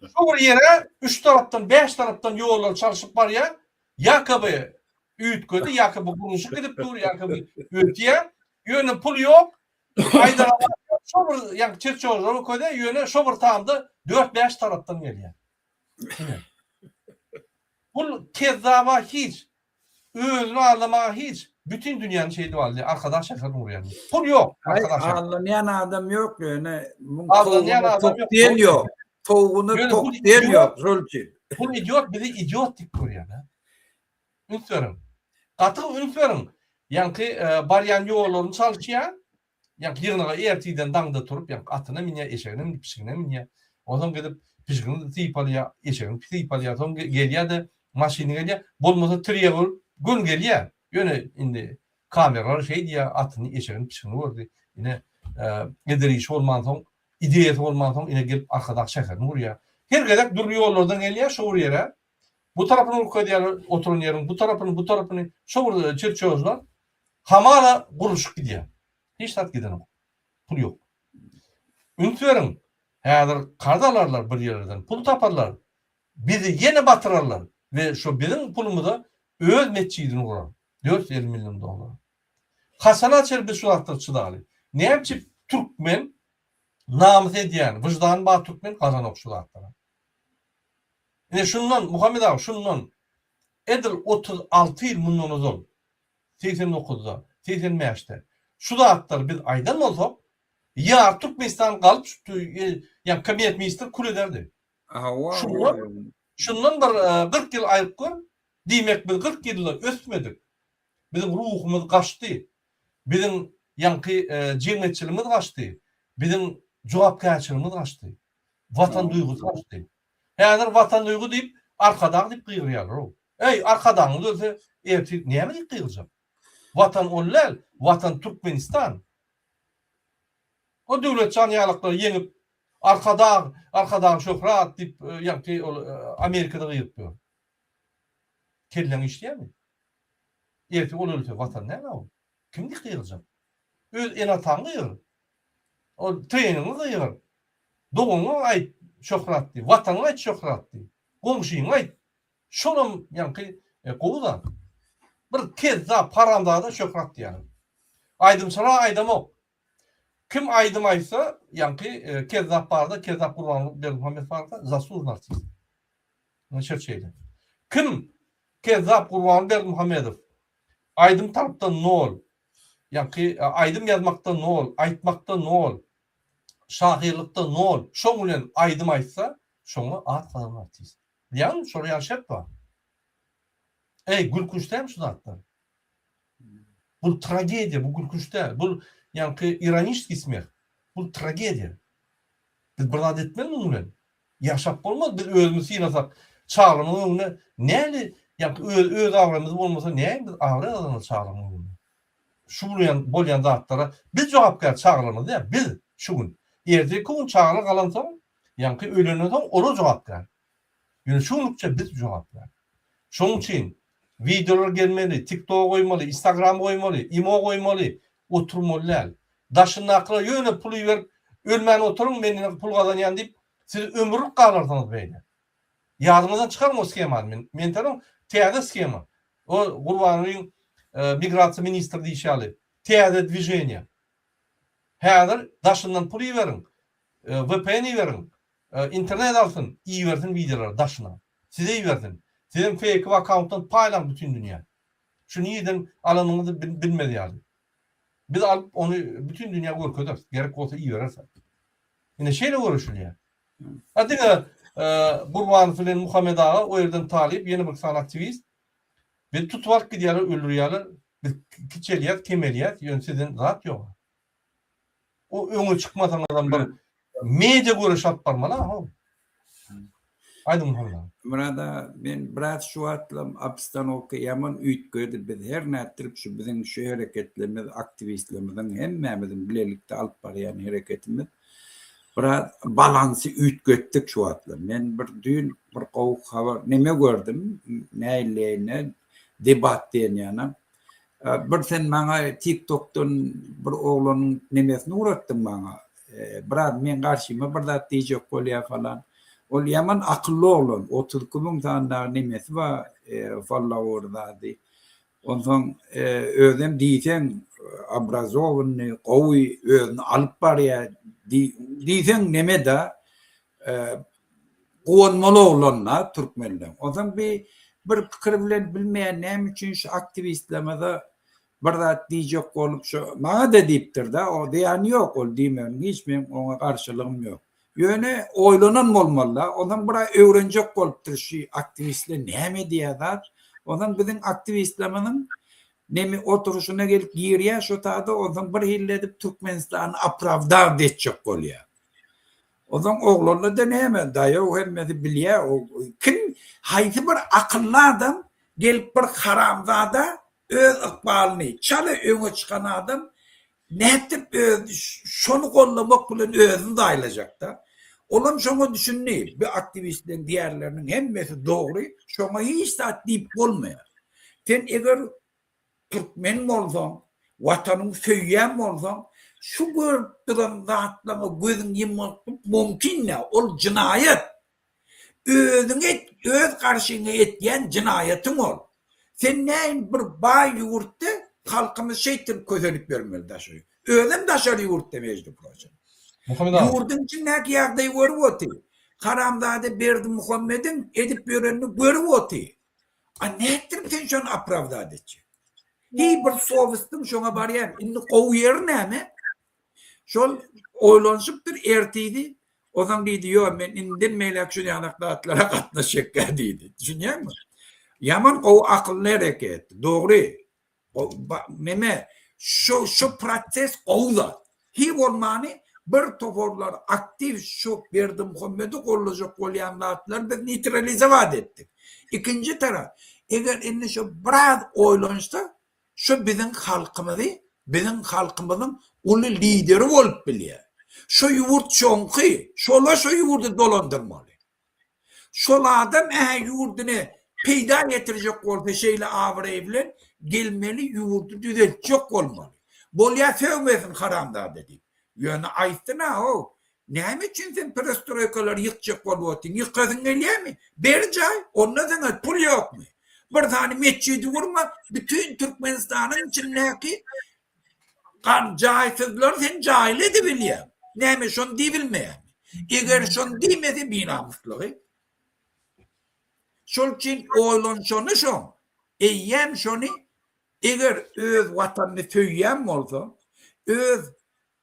Şu bir ýere üç tarapdan, bäş tarapdan ýollar çalşyp barýar. Ýakoby üýtgedi, ýakoby gurluşyk gidip dur, ýakoby ösýär. Ýöne pul ýok. Aýdara şo bir ýa çerçožlar köze, ýöne şo bir tamda dört-bäş tarapdan gelýär. Ine. Pul kezzaba hiç. Özüni aldamaga hiç. Bütin dünýäni şeýdip aldy. Arkadag şäherini gurýar. Pul ýok. Arkadag şäheri. Aldanýan adam ýok ýöne muň towugyna tok diýen ýok. Towugyna tok diýen ýok şol üçin. Pul idiot bizi idiot diýip görýär. Üns beriň. Gaty üns beriň. Ýaňky barýan ýollaryny çalyşýar. Ýaňky ýygnaga ertirden daňda turup, ýaňky atyna münýär, eşegine münüp, pişigine münýär. Onsoň gidip pişigini sypalýar, eşegini sypalýar. Soň gelýär-de, maşyny gelýär. Bolmasa tirýek bolup göni gelýär. Ýöne indi kameralar şeý diýýär, atyny, eşegini, pişigini gördi. Ine, eder işi bolmansoň, ideýasy bolmansoň, ine gelip Arkadag şäherini gurýar. Her gezek dürli ýollardan gelýär şo bir ýere. Bu tarapyny görkezýärler, oturan ýeriň bu tarapyny, bu tarapyny. Şo bir çerçežler. Hamala gurluşyk gidýär. Hiç zat gidenok. Pul ýok. Üns beriň, häzir karz alarlar bir ýerlerden, pul taparlar. Bizi ýene batyrarlar we şo biziň pulumyza öz metjidini gurar. 450 million dollara. Haçana çenli biz şu zatlara çydaly? Näme üçin türkmen namys edýän, wyždany bar türkmen galanok şu zatlara? Ine şundan, Muhammet aga, şundan edil 36 ýyl mundan ozal 89-da, 85-de şu zatlary biz aýdan bolsak, ýary Türkmenistan galyp şu ýa kabinet ministr kül ederdi. Hawa. Şundan, şundan bir 40 ýyl aýryp gör, diýmek biz 40 ýylda ösmedik. Biziň ruhumyz gaçdy. Biziň ýaňky jemgyýetçiligimiz gaçdy. Biziň jogapkärçiligimiz gaçdy. Watan duýgusy gaçdy. Häzir watan duýgy diýip Arkadag diýip gygyrýarlar-ow. Eý, Arkadagyňyz ölse, ertir näme diýip gygyrjak? Watan ol däl, Watan Türkmenistan. O Döwletjan ýalaklary ýeňip, Arkadag, Arkadag şöhrat diýip, ýaňky ol Amerikada gygyryp ýör. Kelläň işleýärmi? Ertir ol ölse, Watan näme ol? Kim diýip gygyrjak? Öz ene-ataňy gygyr. Ol treniňi gygyr. Doganyňa aýt şöhrat diý, Watanyňa aýt şöhrat diý, goňşyňa aýt. Şolam ýaňky gowy zat. Bir kezzap, haramzada şöhrat diýýärler. Aýdymçylara aýdamok. Kim aýdym aýtsa, ýaňky kezzap barada, kezzap Gurbanguly Berdimuhamedow barada zaslužnyý artist. Muny şert şeýle. Kim kezzap Gurbanguly Berdimuhamedow aýdym tarapdan nol, ýaňky aýdym ýazmakda nol, aýtmakda nol, şahyrlykda nol, şoň bilen aýdym aýtsa, şoňa at gazanan artist. Bilýäňmi, şolar ýaly şert bar. Eý, gülkünç dälmi şu zatlar? Bu tragediýa, bu gülkünç däl. Bu ýaňky ironiçeskiý smeh. Bu tragediýa. Biz bir zat etmeli munuň bilen. Ýaşap bolmaz, biz özümizi sylasak, çagalarymyzyň öňünde näli, ýaňky öz öz abraýymyz bolmasa, näme biz abraý gazanarys çagalarymyzyň öňünde? Şu bolýan bolýan zatlara biz jogapkär çagalarymyz däl, biz şu gün. Ertirki gün çagalar galansoň, ýaňky öýlenden soň olar jogapkär. Ýöne şu günlükçe biz jogapkär. Şonuň üçin wideolar gelmeli, TikToka goýmaly, Instagrama goýmaly, imo goýmaly, oturmaly däl. Daşyndakylar ýöne pul iberip, ölmän oturyň, men ine pul gazanýan diýip, siz ömürlik galarsyňyz beýle. Ýadyňyzdan çykaryň o shemany. Men men taryň täze shema. O Gurbangulyň migrasiýa ministri diýşi ýaly, täze dwiženiýa. Häzir daşyndan pul iberiň, VPN iberiň, internet alsyn, ibersin wideolary daşyna. Size ibersin. Sizem feýkowy akkauntdan paýlaň bütin dünýä. Şu nirden alanyňyzy bilmez ýaly. Biz alyp ony bütin dünýä görkezeris. Gerek bolsa ibereris. Ine şeýle göreşilýär. Ha diňe Gurbanow bilen Muhammet aga o ýerden talyp ýene bir sany aktiwist bizi tutup alyp gidýärler öldürýärler. Biz kiçelýäs kemelýäs ýöne sizden zat ýok. O öňe çykmasaňyzam bir media göreş alyp barmaly ha. Aýdyň Muhammet aga. Myrat aga men biraz şu wagtlam obstanowka ýaman üýtgedi biz her nätdirip şu biziň şu hereketlerimiz aktiwistlerimiziň hemmämiziň bilelikde alyp barýan hereketimiz biraz balansy üýtgetdik şu wagtlar. Men bir düýn bir gowy habar neme gördüm näilleýine debat diýen ýana. Bir sen maňa tik tokdan bir oglanyň nemesini ugratdyň maňa. Biraz meň garşyma bir zat diýjek bolýar falan. Ol ýaman akylly oglan. 32 müň sany dagy nemesi bar, follower zady. Onsoň özem diýseň obrazowannyý, gowy özüni alyp barýar. Diýseň neme-da, guwanmaly oglan-da türkmenleň. Onsoň bi bir pikir bilen bilmeýän näme üçin şu aktiwistlerimize bir zat diýjek bolup şu maňa-da diýipdir-de, o zyýany ýok ol diýmegiň hiç meň oňa garşylygym ýok. Ýöne oýlanan bolmalyda, onsoň bir aý öwrenjek bolupdyr şu aktiwistler näme diýýär zat. Onsoň biziň aktiwistlerimiziň neme oturyşyna gelip girýär şo tada onsoň bir hili edip Türkmenistany opravdawt etjek bolýar. Onsoň oglanlar-da näme daýaw hemmesi bilýär o kim haýsy bir akylly adam gelip bir haramzada öz ykbalyny çala öňe çykan adam Nätdip öz şony gollamak bilen özüni zaýlajakda. Olam şoňa düşündi. Bu aktiwistleriň diýerleriniň hemmesi dogry, şoňa hiç zat diýip bolmaýar. Sen eger türkmen bolsaň, watanyňy söýýän bolsaň, şu görüp duran zatlaryňa gözüň ýummaklyk mümkin däl. Ol jynaýat. Özüňe et, öz garşyňa etýän jynaýatyň ol. Sen näin bir baý ýurtda halkymyz şeýtdirip kösenip ýörmeli daşary. Özem daşary ýurtda mejdi proçem. Muhammet aga. Ýurduň içindäki ýagdaýy görüp oty. Haramzada Berdimuhamediň edip ýörenini görüp oty. A nätdirip sen şony opravdat etjek? Hiý bir sowestiň şoňa barýan. Indi gowy ýeri näme? Şol oýlanyşypdyr ertiri, onsoň diýdi, ýok, men indem beýläk şu ýanak zatlara gatnaşjakka diýdi. Düşünýäňmi? Ýaman gowy akylly hereket. Dogry. Neme, şu şu proses gowy zat. Hiý bolmany bir toparlar aktiw şu Berdimuhamedi gollajak bolýan zatlary biz neýtralizowat etdik. Ikinji tarap, eger indi şu biraz oýlanyşsa, Şu biziň halkymyzy, biziň halkymyzyň uly lideri bolup bilýär. Şu ýurt şoňky, şola şu ýurdy dolandyrmaly. Şol adam ä ýurduny peýda getirjek bolsa şeýle abraý bilen gelmeli ýurdy düzeltjek bolmaly. Bolýa sögmesin haramzada diýip. Ýöne aýtsyn-a how, Näme üçin sen perestroýkalary ýykjak bolup otyň? Ýykasyň gelýärmi? Ber jaý, onda saňa pul ýokmy? Bir sany metjidi gurma, bütin Türkmenistanyň içindäki jaýsyzlary sen jaýly edibilýäň. Näme şony diýibilmeýärmi? Eger şony diýmese binamyslygy. Şol üçin oýlanşany şoň. Eýýäm şony eger öz watanyny söýýän bolsa, öz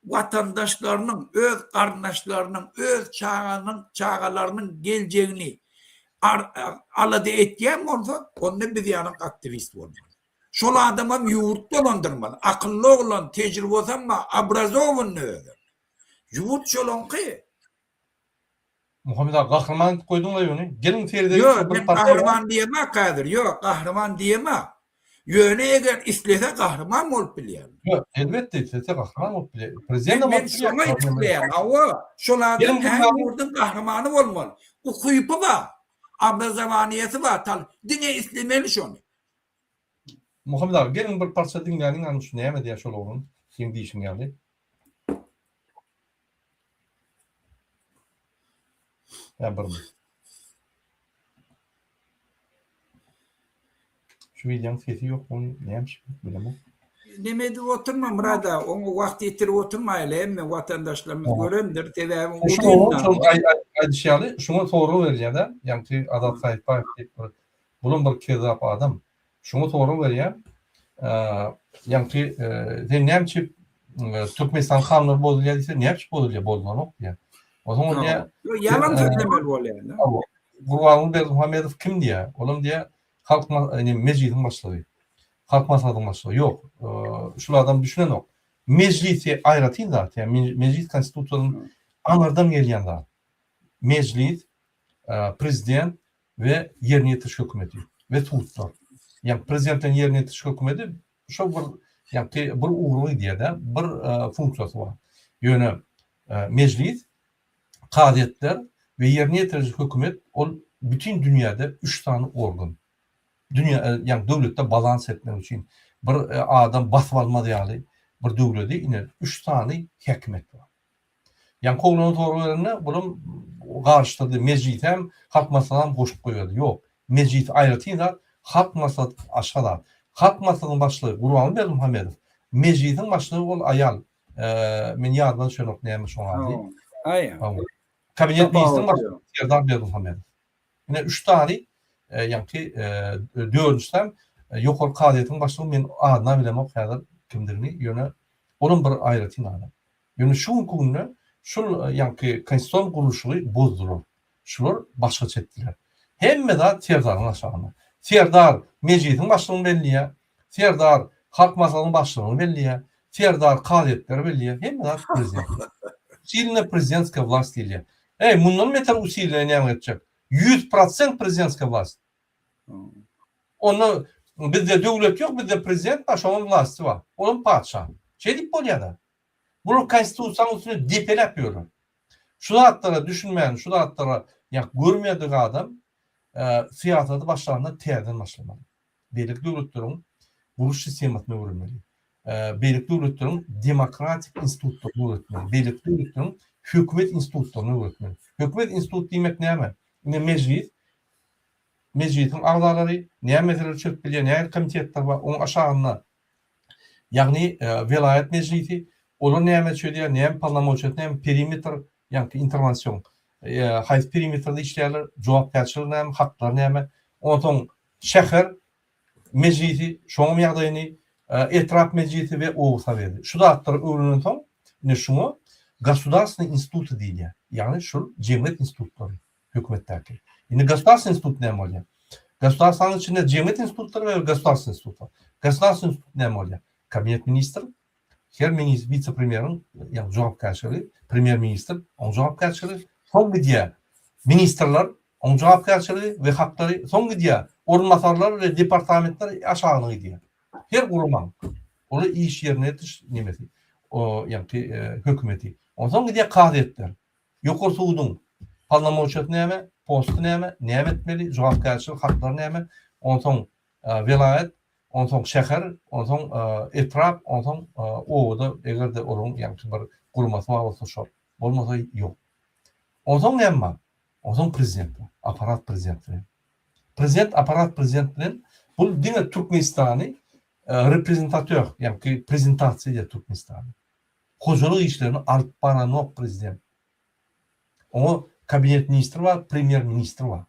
watandaşlarynyň, öz garyndaşlarynyň, öz çaganyň, çagalarynyň geljegini alada etýän bolsa, onda biz ýaly aktiwist bolmaly. Şol adamam ýurt dolandyrmaly. Akylly oglan, tejribesem bar, obrazowanyý özem. Ýurt şolaňky. Muhammet aga gahryman edip goýduňlaý ony. Geliň seredeliň Ýok, men gahryman diýemok häzir. Ýok, gahryman diýemok. Ýöne eger islese gahryman bolup bilýär. Ýok, elbetde islese gahryman bolup bilýär. Prezident Men şoňa isleýän. Hawa, şol adam her ýurduň gahrymany bolmaly. Ukypy bar, obrazowaniýesi bar, tal diňe islemeli şony. Muhammet aga, geliň bir parça diňläliň, ana şu näme diýýär şol oglan, seň diýşiň ýaly. Ýa bir. Şu wideoň sesi ýok, ony näme üçin bilemok. Neme edip oturma Myrat aga, oňa wagt ýitirip oturmaýly, hemme watandaşlarymyz görendir, sebäbi uzyn. Şol aýdyşy ýaly, şuňa sorag berilýär-de, ýaňky Azat Saýytbaýew diýip bir, bulam bir kezzap adam. Şuňa sorag berýär, ýaňky sen näme üçin Türkmenistan kanunlary bozulýar diýse, näme üçin bozulýar, bozulanok diýýär. Onsoň ol diýýär, Ýalan sözlemeli bolýar. Gurbanguly Berdimuhamedow kim diýýär. Olam diýýär, Halk Mejlisiň başlygy. Halk Maslahatynyň başlygy. Ýok, şul adam düşünenok. Mejlisi aýratyn zat, ýa mejlis konstitusiýadan aňyrdan gelýän zat. Mejlis, prezident we ýerine ýetiriş hökümeti we sudlar. Ýa prezident bilen ýerine ýetiriş hökümeti şol bir ýa bir ugra gidýär-de, bir funksiýasy bar. Ýöne mejlis kazyýetler we ýerine ýetiriji hökümet ol bütin dünýäde üç sany organ. Dünýä ýagny döwletde balans etmek üçin bir adam basyp almaz ýaly bir döwledi ine üç sany häkimiýet bar. Ýaňky oglana sorag berende bulam garyşdyrdy mejlisem halk maslahatam goşup goýberdi. Ýok mejlis aýratyn zat halk maslahat aşga zat. Halk maslahatynyň başlygy Gurbanguly Berdimuhamedow mejlisiň başlygy ol aýal Men ýadyma düşenok näme şoň ady. Aý. Kabinet ministriň başlygy Serdar Berdimuhamedow. Ine üç sany ýaňky dördünjisi hem ýokary kazyýetiň başlygy men adyna bilemok häzir kimdigini ýöne olam bir aýratyn adam. Ýöne şu günki günde şul ýaňky konstitusion gurluşygy bozdular. Şular başgaça etdiler. Hemme zat Serdaryň aşagynda. Serdar Mejlisiň başlygyny belleýär. Serdar Halk Maslahatynyň başlygyny belleýär. Serdar kazyýetleri belleýär. Hemme zat prezident. Usilina prezidentskiýa wlast diýilýär. Eý, mundan beter usilina näme etjek? 100% prezidentskiýa wlast. Onda bizde döwlet ýok, bizde prezident bar, şonuň wlasty bar. Olam patyşa. Şeýdip bolýar-da. Bular konstitusiýanyň üstüne depeläp ýörler. Şu zatlara düşünmän, şu zatlara ýa görmedik adam syýasaty başlanda täzeden başlamaly. Beýleki döwletleriň guruş sistemasyny öwrenmeli. Beýleki döwletleriň demokratik institutlaryny öwretmeli. Beýleki döwletleriň hökümet institutlaryny öwretmeli. Hökümet institut diýmek näme? Ine mejlis, mejlisiň agzalary näme meseleleri çözüp bilýär, nähili komitetler bar, onuň aşagynda Ýagny welaýat mejlisi, olar näme çözýär, näme polnomoçiýasy, näme perimetr, ýagny interwension, haýsy perimetrde işleýärler, jogapkärçiligi näme, haklary näme. Onsoň şäher mejlisi, şonuň ýagdaýyny, etrap mejlisi we oba soweti. Şu zatlary öwrenensoň, ine şuňa gosudarstwnyý instituty diýilýär. Ýagny şul jemgyýet institutlary. Hökümetdäki. Indi gosudarstwnyý institut näme bolýar? Gosudarstwanyň içinde jemgyýet institutlary we gosudarstwnyý institut bar. Gosudarstwnyý institut näme bolýar? Kabinet ministr, her ministr, wise-premýeriň ýagny jogapkärçiligi, premýer-ministr, oň jogapkärçiligi, soň gidýär ministrler, oň jogapkärçiligi we haklary, soň gidýär orunbasarlar we departamentler aşagyna gidýär. Her guramaň uly iş ýerine ýetiriş nemesi, ýagny hökümeti. Onsoň gidýär kazyýetler. Ýokary suduň polnomoçiýasy näme, posty näme, näme etmeli, jogapkärçilik haklary näme, onsoň welaýat, onsoň şäher, onsoň etrap, onsoň obada eger-de olaryň ýaňky bir guramasy bar bolsa şol, bolmasa ýok. Onsoň näme bar? Onsoň prezident bar, apparat prezident bilen. Prezident apparat prezident bilen bul diňe Türkmenistany reprezentatör, ýaňky prezentasiýa edýär Türkmenistany. Hojalyk işlerini alyp baranok prezident. Oňa kabinet ministri bar, premýer ministri bar.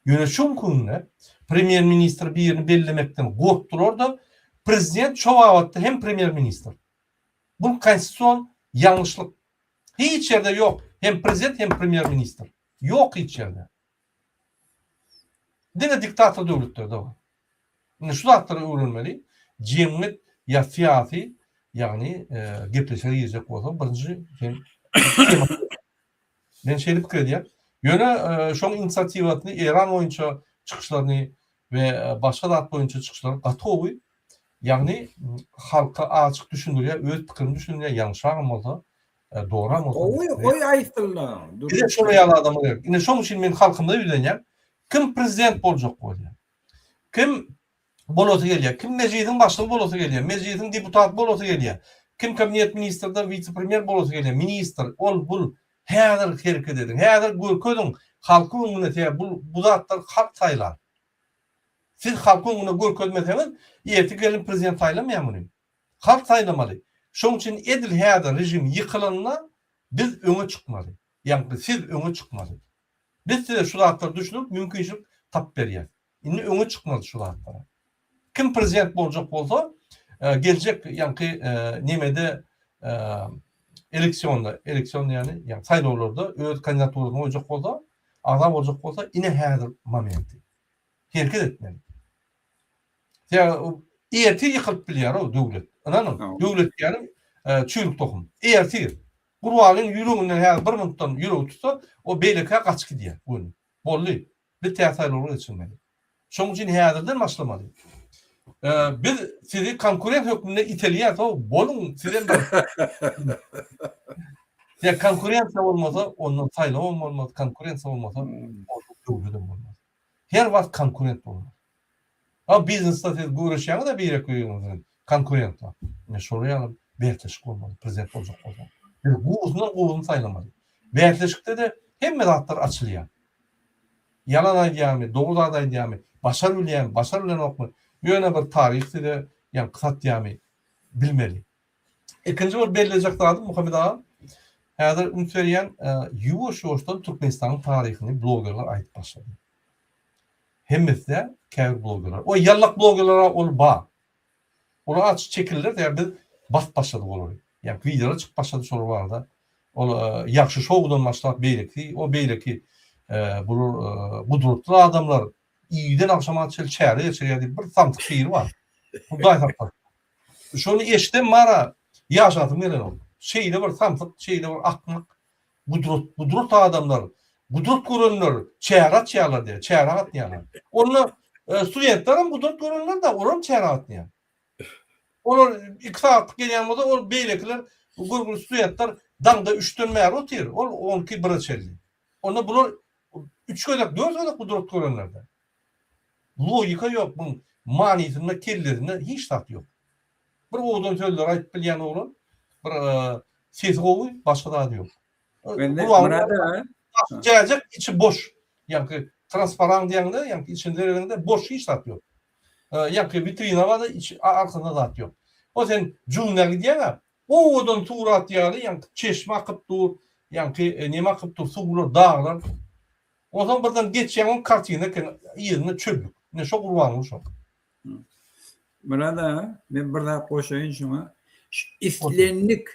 Ýöne şu günde premýer ministr birini bellemekden gorkdular-da, prezident şo babatda hem premýer ministr. Bu konstitusion ýalňyşlyk. Hiç ýerde ýok hem prezident hem premýer ministr. Ýok hiç ýerde. Diňe diktator döwletlerde bar. Indi şu zatlary öwrenmeli. Jemgyýet ýa syýasy, ýagny gepleşige girjek bolsaň, birinji sen Men şeýle pikir edýän. Ýöne şoň inisiatiwasyny Eýran boýunça çykyşlaryny we başga zat boýunça çykyşlary gaty gowy. Ýagny halka açyk düşündirýär, öz pikirini düşündirýär, ýalňyşragam bolsa, dogram bolsa. Gowy, goý aýtsynlar. Bize şolar ýaly adamlar gerek. Ine şonuň üçin men halkymyza ýüzlenýän. Kim prezident boljak bolýar? Kim bolasy gelýär? Kim mejlisiň başlygy bolasy gelýär? Mejlisiň deputaty bolasy gelýär? Kim kabinet ministrde wise-premýer bolasy gelýär? Ministr, ol, bul. Häzir hereket ediň. Häzir görkeziň halkyň öňünde sebäbi bu bu zatlary halk saýlar. Siz halkyň öňünde görkezmeseňiz, ertir gelin prezident saýlamaýar muny. Halk saýlamaly. Şonuň üçin edil häzir režim ýykylanda biz öňe çykmaly. Ýagny siz öňe çykmaly. Biz size şu zatlary düşündirip mümkinçilik tapyp berýäs. Indi öňe çykmaly şu zatlara. Kim prezident boljak bolsa, geljek ýaňky nemede eleksionda, eleksion diýýäni, ýagny saýlawlarda öz kandidaturasyny goýjak bolsa, agza boljak bolsa, ine häzir momenti. Hereket etmeli. Sebäbi ertir ýykylyp bilýär o döwlet. Ynanyň, döwlet diýýänim çüýrük tohum. Ertir. Gurbalyň ýüreginden häzir bir minutdan ýüregi tutsa, o beýlekä gaçyp gidýär göni. Boldy. Biz täze saýlawlar geçirmeli. Şonuň üçin häzirden başlamaly. Biz sizi konkurent hökmünde itelýäs, o boluň sizem bir. Ýa konkurensiýa bolmasa, ondan saýlawam bolmaz, konkurensiýa bolmasa, onda döwledem bolmaz. Her wagt konkurent bolmaly. A biznesde siz göreşýäňiz-ä birek-biriňiz bilen, konkurentler. Ine şolar ýaly bäsleşik bolmaly, prezident boljak bolsaň. Biz gowusyndan gowusyny saýlamaly. Bäsleşikde-de hemme zatlar açylýar. Ýalan aýdýarmy, dogry zat aýdýarmy, başar bilýärmi, başar bilenokmy, ýöne bir taryh size ýaňky satýarmy, bilmeli. Ikinji bir bellejek zadym, Muhammet aga, häzir üns berýän, ýuwaş-ýuwaşdan Türkmenistanyň taryhyny blogerler aýdyp başlady. Hemmesi däl, käbir blogerler. O ýallak blogerler-a ol bar. Olar azajyk çekildiler, sebäbi biz basyp başladyk olary. Ýa wideolar çykyp başlady şolar barada. Ol Ýagşy şowdan başlap beýleki, o beýleki bular gudratly adamlar irden agşama çenli çäre geçirýär diýip bir samsyk biri bar. Hudaý saklasyn. Şony eşidem bar-a ýaşasym gelenok. Şeýle bir samsyk, şeýle bir akmak gudrat, gudrat adamlar, gudrat görenler çäre açýarlar diýýär, çäre gatnaýarlar. Onda studentler hem gudrat görenler-de, olar hem çäre gatnaýar. Olar 2 sagatlyk gelýän bolsa, ol beýlekiler görgüli studentler daňda 3-den bäri otyr, ol 12 1-e çenli. Onda bular 3 gezek, 4 gezek gudrat görenler-de. Logika ýok, buň manysynda, kellesinde hiç zat ýok. Bir owadan sözleri aýdyp bilýän oglan, bir sesi gowy, başga zady ýok. Murad aga. Jäjek içi boş. Ýaňky transparan diýende, ýaňky içini seredende boş hiç zat ýok. Ýaňky witrina bar-da, içi arkasynda zat ýok. O sen jüňňä gidýäň-ä, owadan surat ýaly, ýaňky çeşme akyp dur, ýaňky neme akyp dur, suwlar, daglar. Onsoň birden geçýäň, oň kartina eken, yzynda çöllük. Ine şo Gurbanguly şo. Myrat aga, men bir zat goşaýyn şuňa. Şu islendik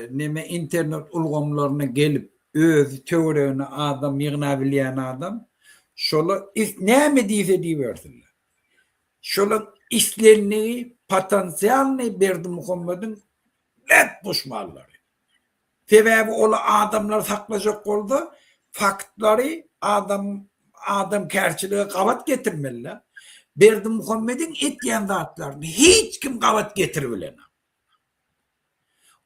neme internet ulgamlaryna gelip özi töweregine adam ýygnabilýän adam şola näme diýse diýibersinler. Şola islendigi potensialnyý Berdimuhamediň berk duşmanlary. Sebäbi ol adamlary saklajak bolsa, faktlary adam adamkärçilige gabat getirmeli-dä. Berdimuhamediň etýän zatlaryny hiç kim gabat getiribilenok.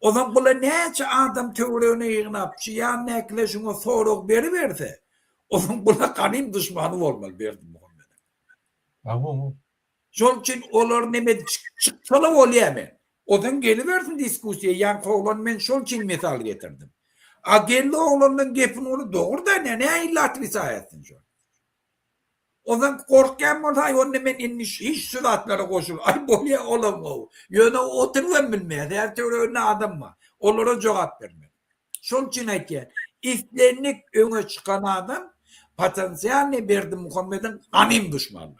Ozal bula näçe adam töweregine ýygnap, şu ýanyndakylar şuňa sorag beriberse, onuň bula ganym duşmany bolmaly Berdimuhamediň. Şol üçin olar neme çyksala bolýa men. Ozan gelibersin diskussiýa ýaňky oglan men şol üçin mysal getirdim. A geldi oglandan gepin uly dogry-da ne nähili otrisaý etsin şol. Ozan gorkýan bolsa aý onda men indi hiç şu zatlara goşul aý bolýa olam gowy. Ýöne oturybam bilmeýär her töwereginde adam bar. Olara jogap bermeli. Şol üçin aýtýan islendik öňe çykan adam potensialnyý Berdimuhamediň ganym duşmanlary.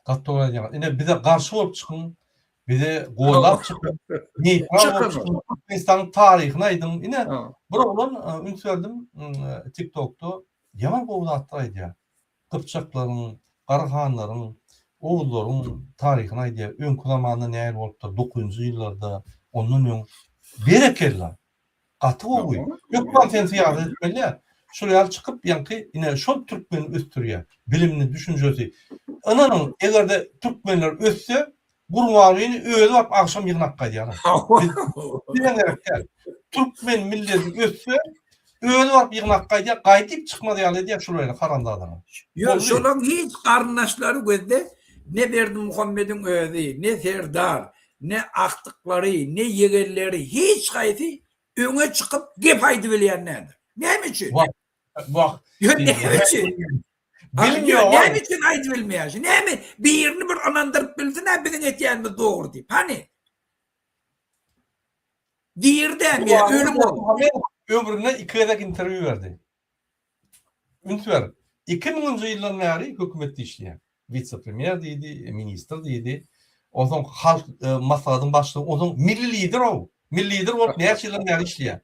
Gaty dogry aýdýaňyz. Ine bize garşy bolup çykyň, bize goldap çykyň, neýtral bolup çykyň, Türkmenistanyň taryhyny aýdyň. Ine bir oglan üns berdim TikTokda ýaman gowy zatlar aýdýar. Gypjaklaryň, Garahanlaryň, Oguzlaryň taryhyny aýdýar. Öňki zamanda nähili bolupdyr, dokuzynjy ýyllarda, ondan öň. Berekella! Gaty gowy. Hökman sen syýasat etmeli däl. Şol ýaly çykyp ýaňky ine şol türkmeni ösdürýär. Bilimli, düşünjesi. Ynanyň, eger-de türkmenler össe, Gurbangulyny özi baryp agşam ýygnap gaýdýarlar. Bize gerek däl. Türkmen milleti össe, özi baryp ýygnap gaýdýar, gaýdyp çykmaz ýaly edýär şular ýaly haramzadalar. Ýok, şolaň hiç garyndaşlary gözde ne Berdimuhamediň özi, ne Serdar, ne agtyklary, ne ýegenleri hiç haýsy öňe çykyp gep aýdybilýän däldir. Näme üçin? Wah, wah. Ýok, näme üçin? Bilim ýok. Näme üçin aýdybilmeýär? Näme birini bir ynandyryp bilsin-ä biziň etýänimiz dogry diýip. Hany? Diri dämi ýa ölüm ol? Ömründe iki gezek interwýu berdi. Üns ber. 2000-nji ýyldan bäri hökümetde işleýär. Wise-premýer diýdi, ministr diýdi. Onsoň halk e, maslahatyň başlygy, onsoň milli lider o. Milli lider bolup näçe ýyldan bäri işleýär.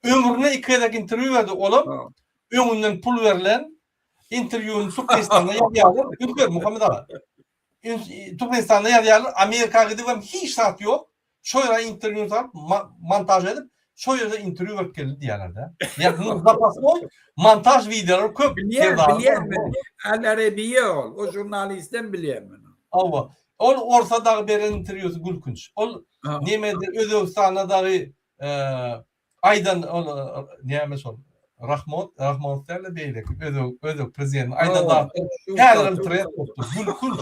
Ömründe iki gezek interwýu berdi. Olam öňünden pul berlen interwýuny Türkmenistanda ýazýarlar. Üns ber Muhammet aga. Türkmenistanda ýazýarlar, Amerika gidip hem hiç zat ýok. Şo ýere interwýuny salyp, montaž edip, şo ýerde interwýu berip geldi diýýärler-de. Ýa zapasnoý montaž wideolary köp. Bilýän, bilýän men. Al Arabiýa ol. O žurnalistden bilýän men. Hawa. Ol orsa dagy beren interwýusy gülkünç. Ol nemede Özbegistanda dagy Aýdan ol näme şol Rahmon, Rahmon däl-de beýleki özbek özbek prezidenti aýdan zatlary häzirem trend bolupdyr. Gülkünç.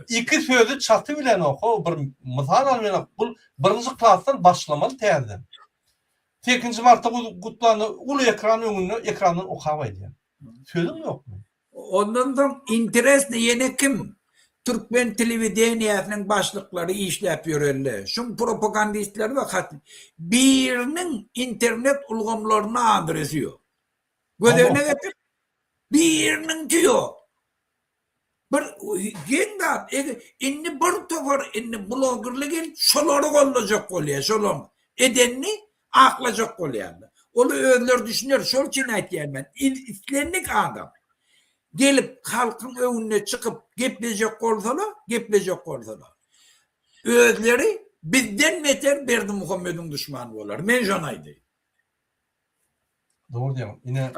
Iki sözi çaty bilenok ho bir mysal alyp bilenok. Bul birinji klasdan başlamaly täzeden. Sekizinji martda gutlanda uly ekran öňünde ekrandan okap aýdýar. Sözüň ýokmy? Ondan soň interesno ýene kim? Türkmen telewideniýäsiniň başlyklary işläp ýörenle, şuň propagandistleri we hat biriniň internet ulgamlarynda adresi ýok. Göz öňüne getir. Biriniňki ýok. Bir geň zat, indi bir topar indi blogerler gelip şolary gollajak bolýar, şolaň edenini aklajak bolýarlar. Ol özleri düşüner, şol üçin aýtýan men, islendik adam gelip halkyň öňünde çykyp geplejek bolsalar, geplejek bolsalar, özleri bizden beter Berdimuhamediň duşmany bolar. Men şony aýdaýyn. Dogry diýýäň. Ine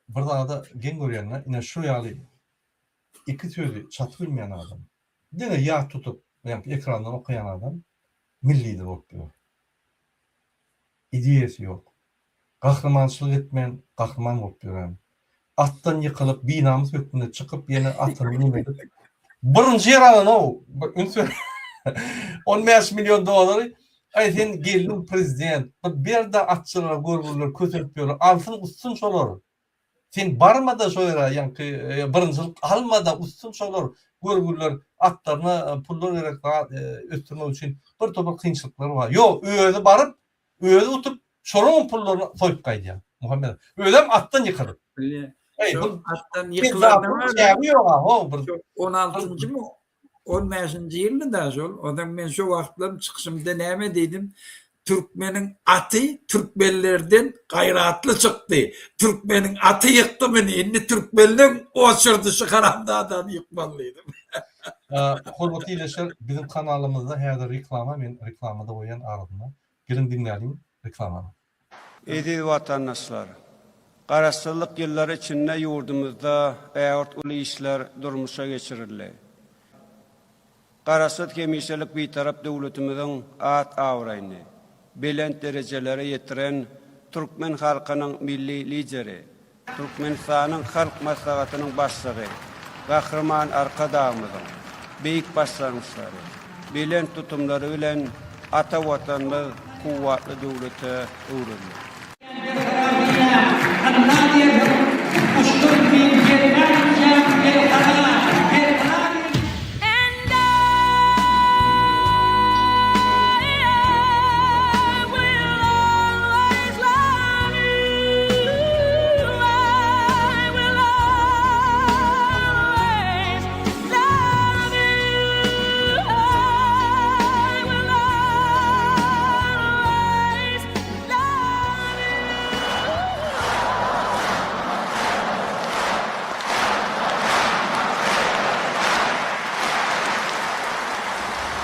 bir zada geň görýän-de, ine şu ýaly iki sözi çatyp bilmeýän adam, diňe ýat tutup, ýa-da ekrandan okaýan adam milli lider bolup ýör. Ideýasy ýok. Gahrymançylyk etmän gahryman bolup ýören. Atdan ýykylyp binamys hökmünde çykyp ýene atyny neme edip birinji ýer alan-ow üns ber 15 million dollary aý sen gelniň prezident bir ber-de atçylara görgüliler kösenip ýörler alsyn uçsun şolar. Sen barmada şo ýere ýaňky birinjilik almada uçsun şolar görgüliler atlaryna pullar gerek zat ösdürmek üçin bir topar kynçylyklar bar. Ýok özi baryp özi utup şolaryň pullaryny soýup gaýdýar Muhammet. Özem atdan ýykylyp. Bilýän. Şol atdan ýykylanda çägi ýok a ho bir on altynjymy On bäşinji ýyldy-da şol. Onsoň men şo wagtlam çykyşymda näme diýdim? Türkmeniň aty türkmenlerden gaýratly çykdy. Türkmeniň aty ýykdy muny. Indi türkmenleň oçurdy şu haramzadany ýykmaly diýdim. Hormatly ildeşler, biziň kanalymyzda häzir reklama, men reklama-da goýýan arasynda. Geliň diňläliň reklamany. Eziz watandaşlar! Garaşsyzlyk ýyllary içinde ýurdumyzda ägirt uly işler durmuşa geçirildi. Garaşsyz hemişelik Bitarap döwletimiziň at-abraýyny belent derejelere ýetiren türkmen halkynyň Milli Lideri, Türkmenistanyň Halk Maslahatynyň Başlygy Gahryman Arkadagymyzyň beýik başlangyçlary, belent tutumlary bilen ata Watanymyz kuwwatly döwlete öwrüldi.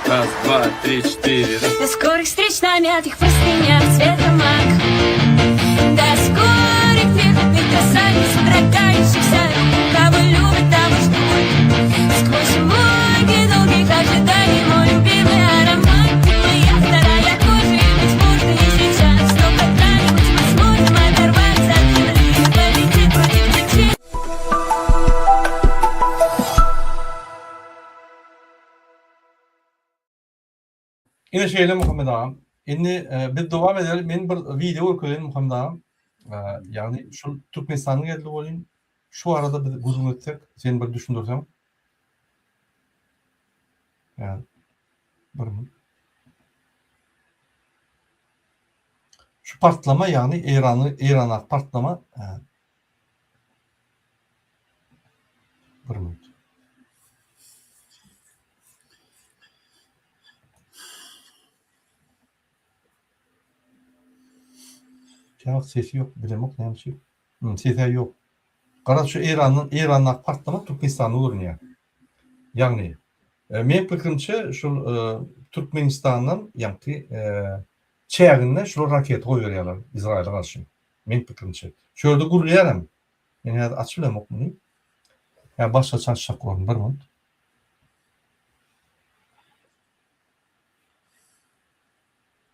Raz, dwa, tri, çtyri, До скорых встреч на мятых простынях цвета мак. До скорых. Дорогая, кого любит, того ждут. Сквозь муки долгих ожиданий Мой любимый аромат Ты моя вторая кожа И, быть может, не сейчас Но когда-нибудь мы сможем оторваться от земли И полететь против течения Ine şeýle Muhammet agam. Indi biz dowam edeli. Men bir wideo görkezeýin Muhammet agam. Ýagny şul Türkmenistanyň geldi welin şu barada biz gürrüň etsek, sen bir düşündirseň. Ýa bir minut. Şu partlama ýagny Eýrany Eýrandaky partlama bir minut. Käwagt sesi ýok, bilemok näme üçin. Hmm, sesi ýok. Garaz şu Eýrandan Eýrandaky partlama Türkmenistanda görünýär. Ýagny e, men pikirimçe şul e, Türkmenistandan ýaňky e, çäginde şular raketa goýberýärler Izraýyla garşy. Men pikirimçe. Şu ýerde gurulýar hem. Men häzir açyp bilemok muny. Ýa başgaça açjak bolaryn bir minut.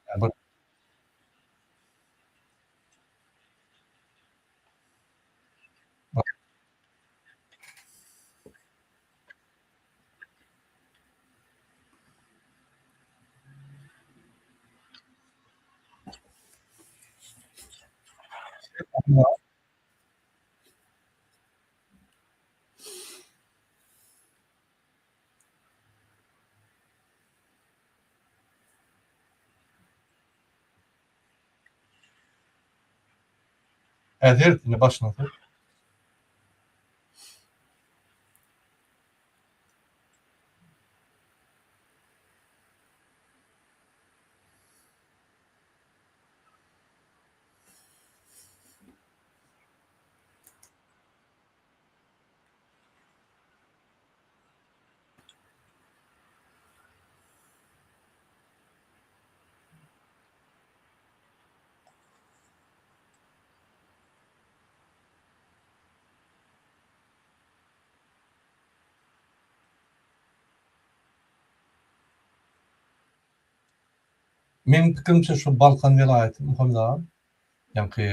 Ýa bir Häzir indi başyna sor. Meň pikirimçe şu Balkan welaýaty Muhammet aga ýaňky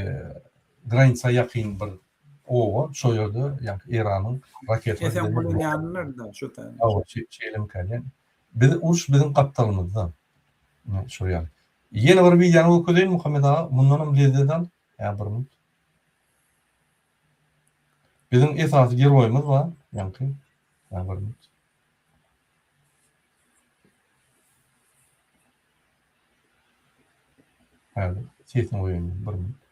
granica ýakyn bir oba şo ýerde ýaňky Eýranyň raketa Esengulyň ýanynda şu taý. Hawa şeýlemika diýen. Biz uruş biziň gapdalymyzda. Şol ýaly. Ýene bir wideony görkezeýin Muhammet aga mundanam lezzet al. Ýa bir minut. Biziň esasy geroýymyz bar ýaňky. Ýa bir minut. Häzir sesini goýaýyn men bir minut.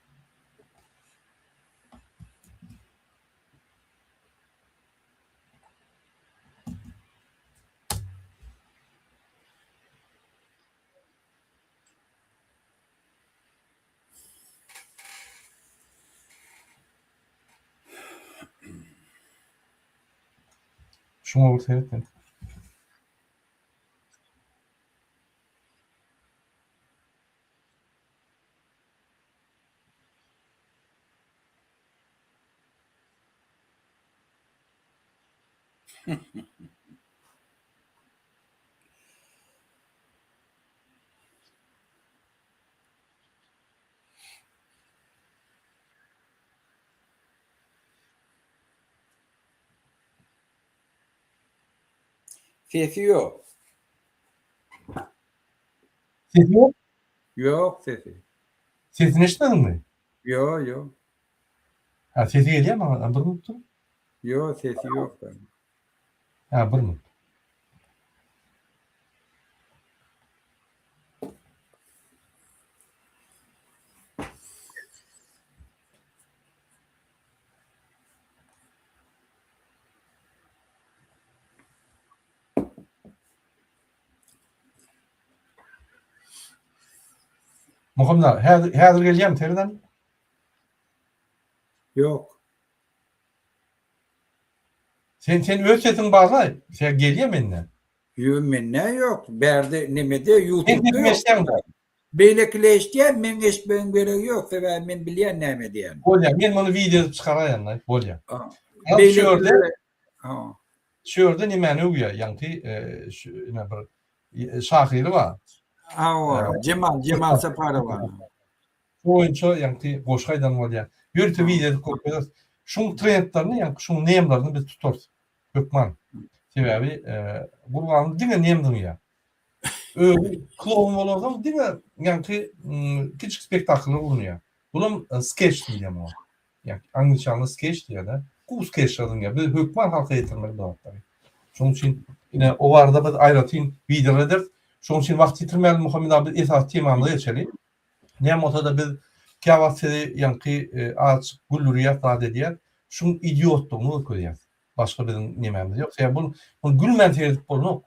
Şuňa bir seret sen. Sesi ýok. Sesi ýok? Ýok sesi. Sesini eşitmediňmi? Ýok, ýok. Ha, sesi gelýär maňa. Bir minut dur. Ýok, sesi ýok. Ha, bir minut. Muhammet aga, häzir häzir gelýärmi Sereden? Ýok. Sen sen öz sesiň barlaý. Sen gelýär mende. Ýok, mende ýok. Bärde nemede Sen YouTube'da sesimi ýok. eşidýäňmi? Beýlekiler eşidýär, meň eşitmegiň geregi ýok, sebäbi men bilýän näme diýýänimi. Bolýar, men muny wideo edip çykaraýan-da, bolýar. Şu ýerde, şu ýerde nemäni öwýär, ýaňky şu ine bir şahyry bar. Hawa, Jemal, Jemal Saparowa. Şu boýunça ýaňky goşgy aýdan bolýar. Ýörite wideo edip görkezeris. Şuň trendlerini, ýaňky şuň nemlerini biz tutarys. Hökman. Sebäbi Gurbanguly diňe nem zyňýar. Özi kloun bolarsoň diňe ýaňky kiçik spektakllar gurnaýar. Bulam skeç diýilýär muňa. Ýa angliçanlar skeç diýýär-de. Gowy skeçler zyňýar. Biz hökman halka ýetirmeli bu zatlary. Şonuň üçin ine o barada biz aýratyn wideolar ederis. Şonuň üçin wagt ýitirmäli Muhammet abi biz esasy temamyza geçeli. Näme bolsa-da biz käwagt sizi ýaňky azajyk güldürýäs zat edýäs. Şuň idiotlygyny görkezýäs. Başga biziň nemämiz ýok. Sebäbi bu muny gülmän seredip bolnok.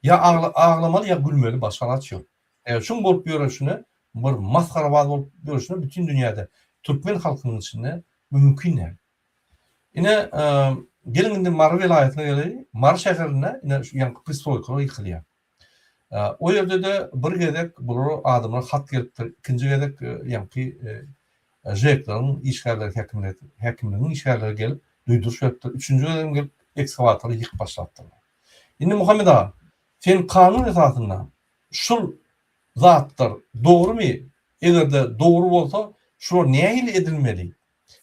Ýa aglamaly ýa gülmeli başga alaç ýok. Eger şuň bolup ýörenşine bir masgarabaz bolup ýörşüne bütin dünýäde türkmen halkynyň içinde bu mümkin däl. Ine geliň indi Mary welaýatyna geleýin. Mary şäherinde ine şu ýaňky pristroýkalar ýykylýar. O ýerde-de bir gezek bulara adamlar hat gelipdir. Ikinji gezek ýaňky ŽEK-leriň işgärleri häkimligiň işgärleri gelip duýduryş beripdir. Üçünji gezegem gelip ekskawatory ýykyp başlapdyrlar. Indi Muhammet aga, sen kanun esasynda şul zatlar dogrumy, eger-de dogry bolsa şular nähili edilmeli?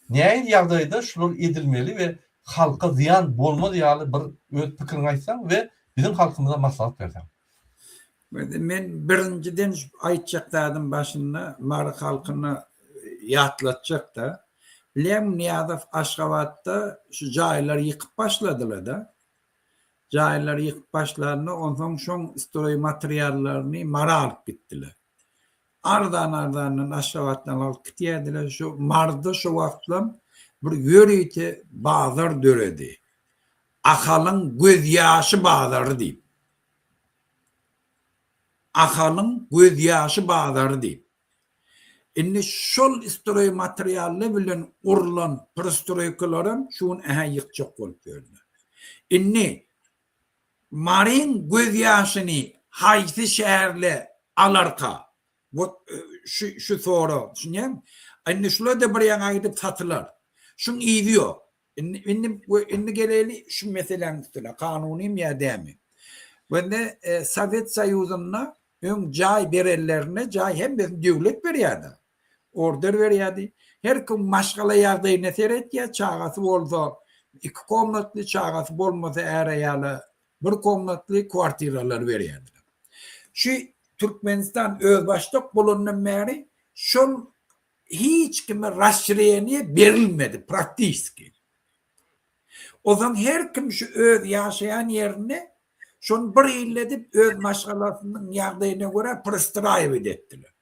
Nähili ýagdaýda şular edilmeli we halka zyýan bolmaz ýaly bir öz pikiriňi aýtsaň we biziň halkymyza maslahat berseň. Men birinjiden aýtjak zadym başynda Mary halkyna ýatlatjakda, bilýäňmi Nyýazow Aşgabatda şu jaýlary ýykyp başladylarda, Jaýlary ýykyp başlanda onsoň şoň stroý materiallaryny Mara alyp gitdiler. Arzan arzandan Aşgabatdan alyp gitýärdiler. Şu Maryda şo wagtlam bir ýörite bazar döredi. Ahalyň gözýaşy bazary diýip. Ahalyň gözýaşy bazary diýip. Indi şol stroý materially bilen gurlan prostroýkalaram şu gün ähä ýykjak bolup ýörler. Indi Maryň gözýaşyny haýsy şäherle alarka? Wot şu şu sorag, düşünýäňmi? Indi şular-da bir ýaňa gidip satylar. Şuň yzy ýok. Indi indi we indi geleli şu meseläň üstüne, kanunymy ýa dämi? Wende Sowet Soýuzynda öň jaý berenlerine jaý hemmesini döwlet berýärdi. Order berýärdi. Her kim maşgala ýagdaýyna seretýär, çagasy bolsa iki komnatly, çagasy bolmasa är-aýala bir komnatly kwartiralar berýärdiler. Şu Türkmenistan özbaşdak bolandan bäri şol Hiç kime rasşireniýe berilmedi praktiski. Ozan her kim şu öz ýaşaýan ýerinde şony bir hili edip öz maşgalasynyň ýagdaýyna görä prostraýiwat etdiler.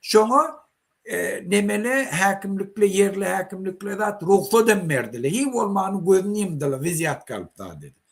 Şoňa nemele häkimlikle ýerli häkimlikle zat rugsat hem berdiler. Hiý bolmany gözüni ýumdylar wizýatka alyp zat edip.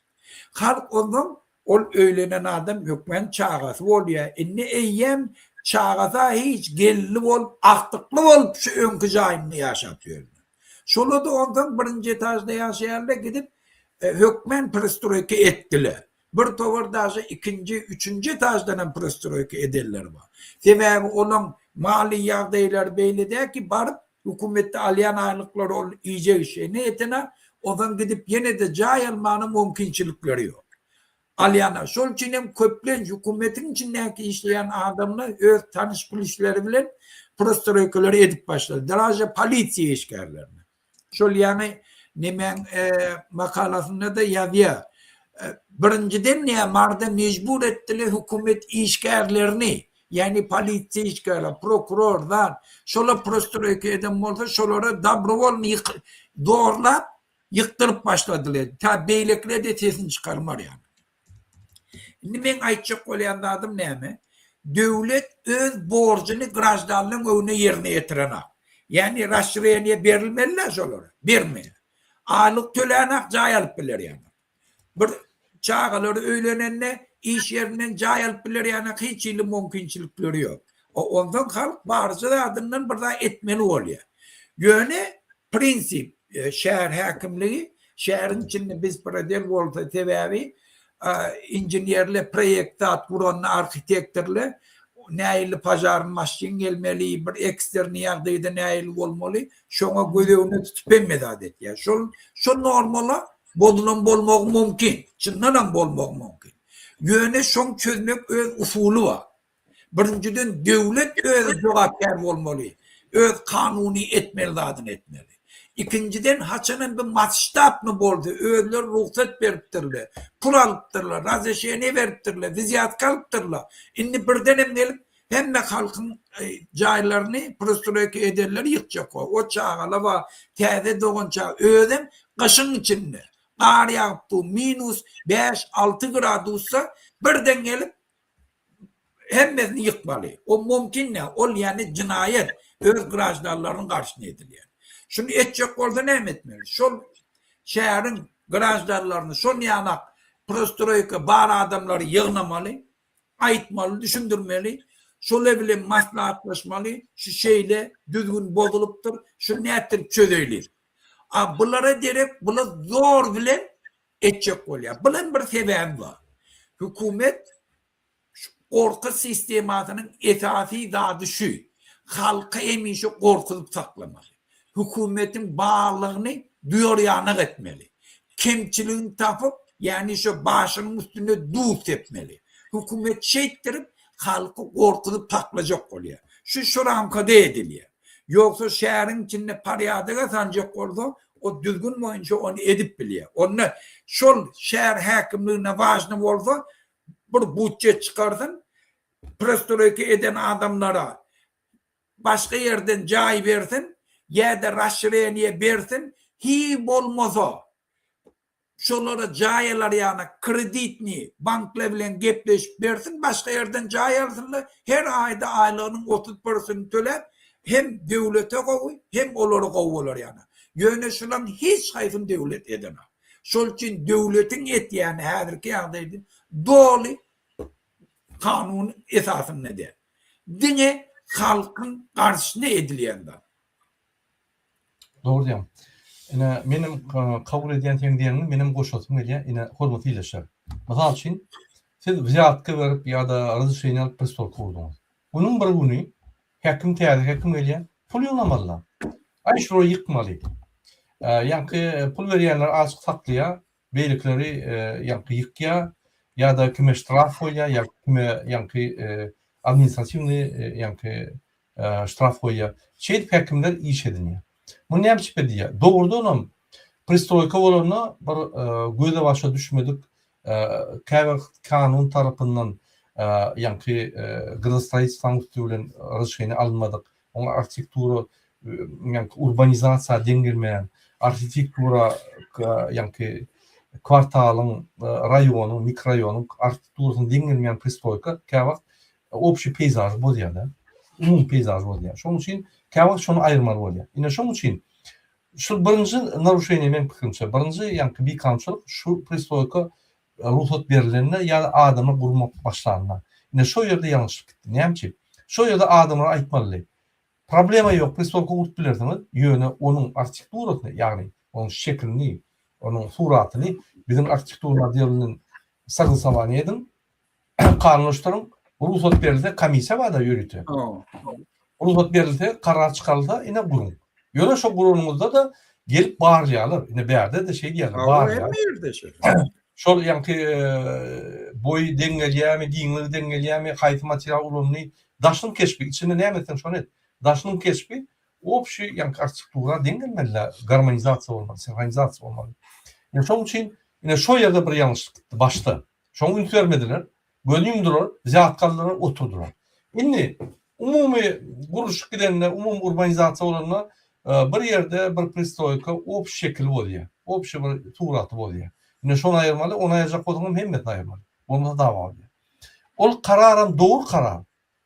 Halk onsoň Ol öýlenen adam hökmän çagasy bolýar. Indi eýýäm çagasa hiç gelinli bolup, agtykly bolup şu öňki jaýynda ýaşap ýörler. Şolar-da onsoň birinji etažda ýaşaýarlar, gidip hökmän prestroýka etdiler. Bir towar daže ikinji, üçünji etaždan hem prestroýka edenler bar. Sebäbi olaň maliýe ýagdaýlary beýle däl ki, baryp hökümetde alýan aýlyklary ol iýjek-içjegine ýetenak, onsoň gidip ýene-de jaý almagyna mümkinçilikleri ýok. Alýana. Şol üçin hem köplenç hökümetiň içindäki işleýän adamlar öz tanyş-bilişleri bilen prostroýkalary edip başlady. Daže polisiýa işgärlerine. Şol ýaňy nemäň makalasynda-da ýazýar. Birinjiden nä Maryda mejbur etdiler hökümet işgärlerini, ýagny polisiýa işgärleri, prokuror zat, şolar prostroýka eden bolsa şolara dobrowolny zorlap ýykdyryp başladylar. Ta beýlekiler-de sesini çykarmar ýaly. Indi meň aýtjak bolýan zadym näme? Döwlet öz borjuny graždanlaryň öňünde ýerine ýetirenak. Ýagny rasşireniýe berilmeli-dä şolara. Bermeýär. Aýlyk tölänak jaý alyp biler ýaly. Bir çagalary öýlenende iş ýerinden jaý alyp biler ýaly hiç hili mümkinçilikleri ýok. Onsoň halk barja zadyndan bir zat etmeli bolýar. Ýöne Prinsip, şäher häkimligi şäheriň içinde bespredel bolsa sebäbi inženerler proýekt zat guranda arhitektorlar. nähili požarny maşyn gelmeli, bir eksterny ýagdaýda nähili bolmaly, şoňa göz öňünde tutup hemme zat etýär. Şol şol normala bozulan bolmagy mümkin, çyndanam bolmagy mümkin. Ýöne şoň çözmek öz usuly bar. Birinjiden döwlet özi jogapkär bolmaly, öz kanuny etmeli zadyny etmeli. Ikinjiden haçanam bir masştabny bolsa özleri rugsat beripdirler, pul alypdyrlar, razreşeniýe beripdirler, wzýatka alypdyrlar. Indi birdenem gelip hemme halkyň jaýlaryny prostroýka edenleri ýykjak bar. O çagalar bar, täze dogan çaga özem gyşyň içinde gar ýagyp dur, minus bäş-alty gradusda birden gelip Hemmesini ýykmaly. O mümkin däl. Ol ýany jynaýat. Öz graždanlarynyň garşyna edilýär. Şuny etjek bolsa näme etmeli? Şol şäheriň graždanlaryny şol ýanak prostroýka bar adamlary ýygnamaly, aýtmaly, düşündirmeli. Şolar bilen maslahatlaşmaly. Şu şeýle düzgün bozulypdyr. Şuny nätdirip çözeýli? A bulara derek bular zor bilen etjek bolýar. Bulam bir sebäbi bar. Hökümet şu gorky sistemasynyň esasy zady şu. Halky hemişe gorkuzyp saklamaly. Hökümetiň barlygyny duýar ýanak etmeli. Kemçiligini tapyp, ýagny şo başynyň üstüne duz sepmeli. Hökümet şeýtdirip halky gorkuzyp saklajak bolýar. Şu şu ramkada edilýär. Ýogsa şäheriň içinde porýadoga saljak bolsa, o düzgün boýunça ony edip bilýär. Onda şol şäher häkimligine wažny bolsa, bir budjet çykarsyn, prostroýka eden adamlara başga ýerden jaý bersin, ýa-da rasşireniýe bersin, hiý bolmasa şolara jaý alar ýaly kreditni banklar bilen gepleşip bersin, başga ýerden jaý alsynlar, her aýda aýlygynyň 30 prosentini töläp, hem döwlete gowy, hem olara gowy bolar ýaly. Ýöne şularyň hiç haýsyny döwlet edenok. Şol üçin döwletiň etýäni häzirki ýagdaýda doly kanun esasynda däl. Diňe halkyň garşysyna edilýän zat. Dogry diýýäň. Ine, menem kabul edýän seň diýeniňi, menem goşasym gelýär. Ine, hormatly ildeşler. Mysal üçin, siz wzýatka berip ýa-da razrešeniýe alyp pristolka gurduňyz. Günüň bir güni häkim täze häkim gelýär, pul ýygnamaly-da. Aý, şulary ýykmaly. Ýaňky pul berýänler azajyk saklaýar, beýlekileri ýaňky ýykýar ýa-da kime ştraf goýýar, ýa kime ýaňky administratiwnyý ýaňky ştraf goýýar. Şeýdip häkimler iş edinýär. Muny näme üçin edýär? Dogrudanam pristroýka bolanda bir göze başa düşmedik käbir kanun tarapyndan ýaňky gradostroýitstwanyň üsti bilen razrešeniýe alynmadyk, oňa arhitektura ýaňky urbanizasiýa deň gelmeýän, arhitektura ýaňky kwartalyň, raýonyň, mikroraýonyň arhitekturasyna deň gelmeýän pristroýka käwagt Obşi peýzažy bozýar-da. Umumy peýzažy bozýar. Şonuň üçin käwagt şony aýyrmaly bolýar. Ine şonuň üçin şu birinji naruşeniýe meň pikirimçe, birinji ýaňky bikanunçylyk şu pristroýka rugsat berilende ýa-da adamlar gurmak başlanda. Ine şo ýerde ýalňyşlyk gitdi. Näme üçin? Şo ýerde adamlara aýtmalydy. Problema ýok, pristroýka gurup bilersiňiz, ýöne onuň arhitekturasyny, ýagny onuň şekilini, onuň suratyny biziň arhitektura odelinden soglasowaniýe ediň, Kanunlaşdyryň, rugsat berilse komissiýa barda ýörite. Rugsat berilse, karar çykarylsa ine guruň. Ýöne şo guranyňyzda-da gelip barlaýarlar. Ine bärde-de şeý diýýärler, barlaýar. Hemme ýerde şeýle. Şol ýaňky boýy deň gelýärmi, giňligi deň gelýärmi, haýsy material ulandy, daşynyň keşbi, içinde näme etseň şony et. Daşynyň keşbi obşi ýaňky arhitektura deň gelmeli-dä, garmonizasiýa bolmaly, sinhronizasiýa bolmaly. Ine şonuň üçin ine şo ýerde bir ýalňyşlyk gitdi başda. Şoňa üns bermediler. Göz ýumdular, wzýatka aldylar, oturdylar. Indi umumy gurluşyk gidende, umumy urbanizasiýa bolanda bir ýerde bir pristroýka obşi şekili bolýar. Obşi bir suraty bolýar. Indi şony aýyrmaly, ony aýyrjak bolsaňam hemmesini aýyrmaly. Bolmasa dawa bolýar. Ol kararam dogry karar.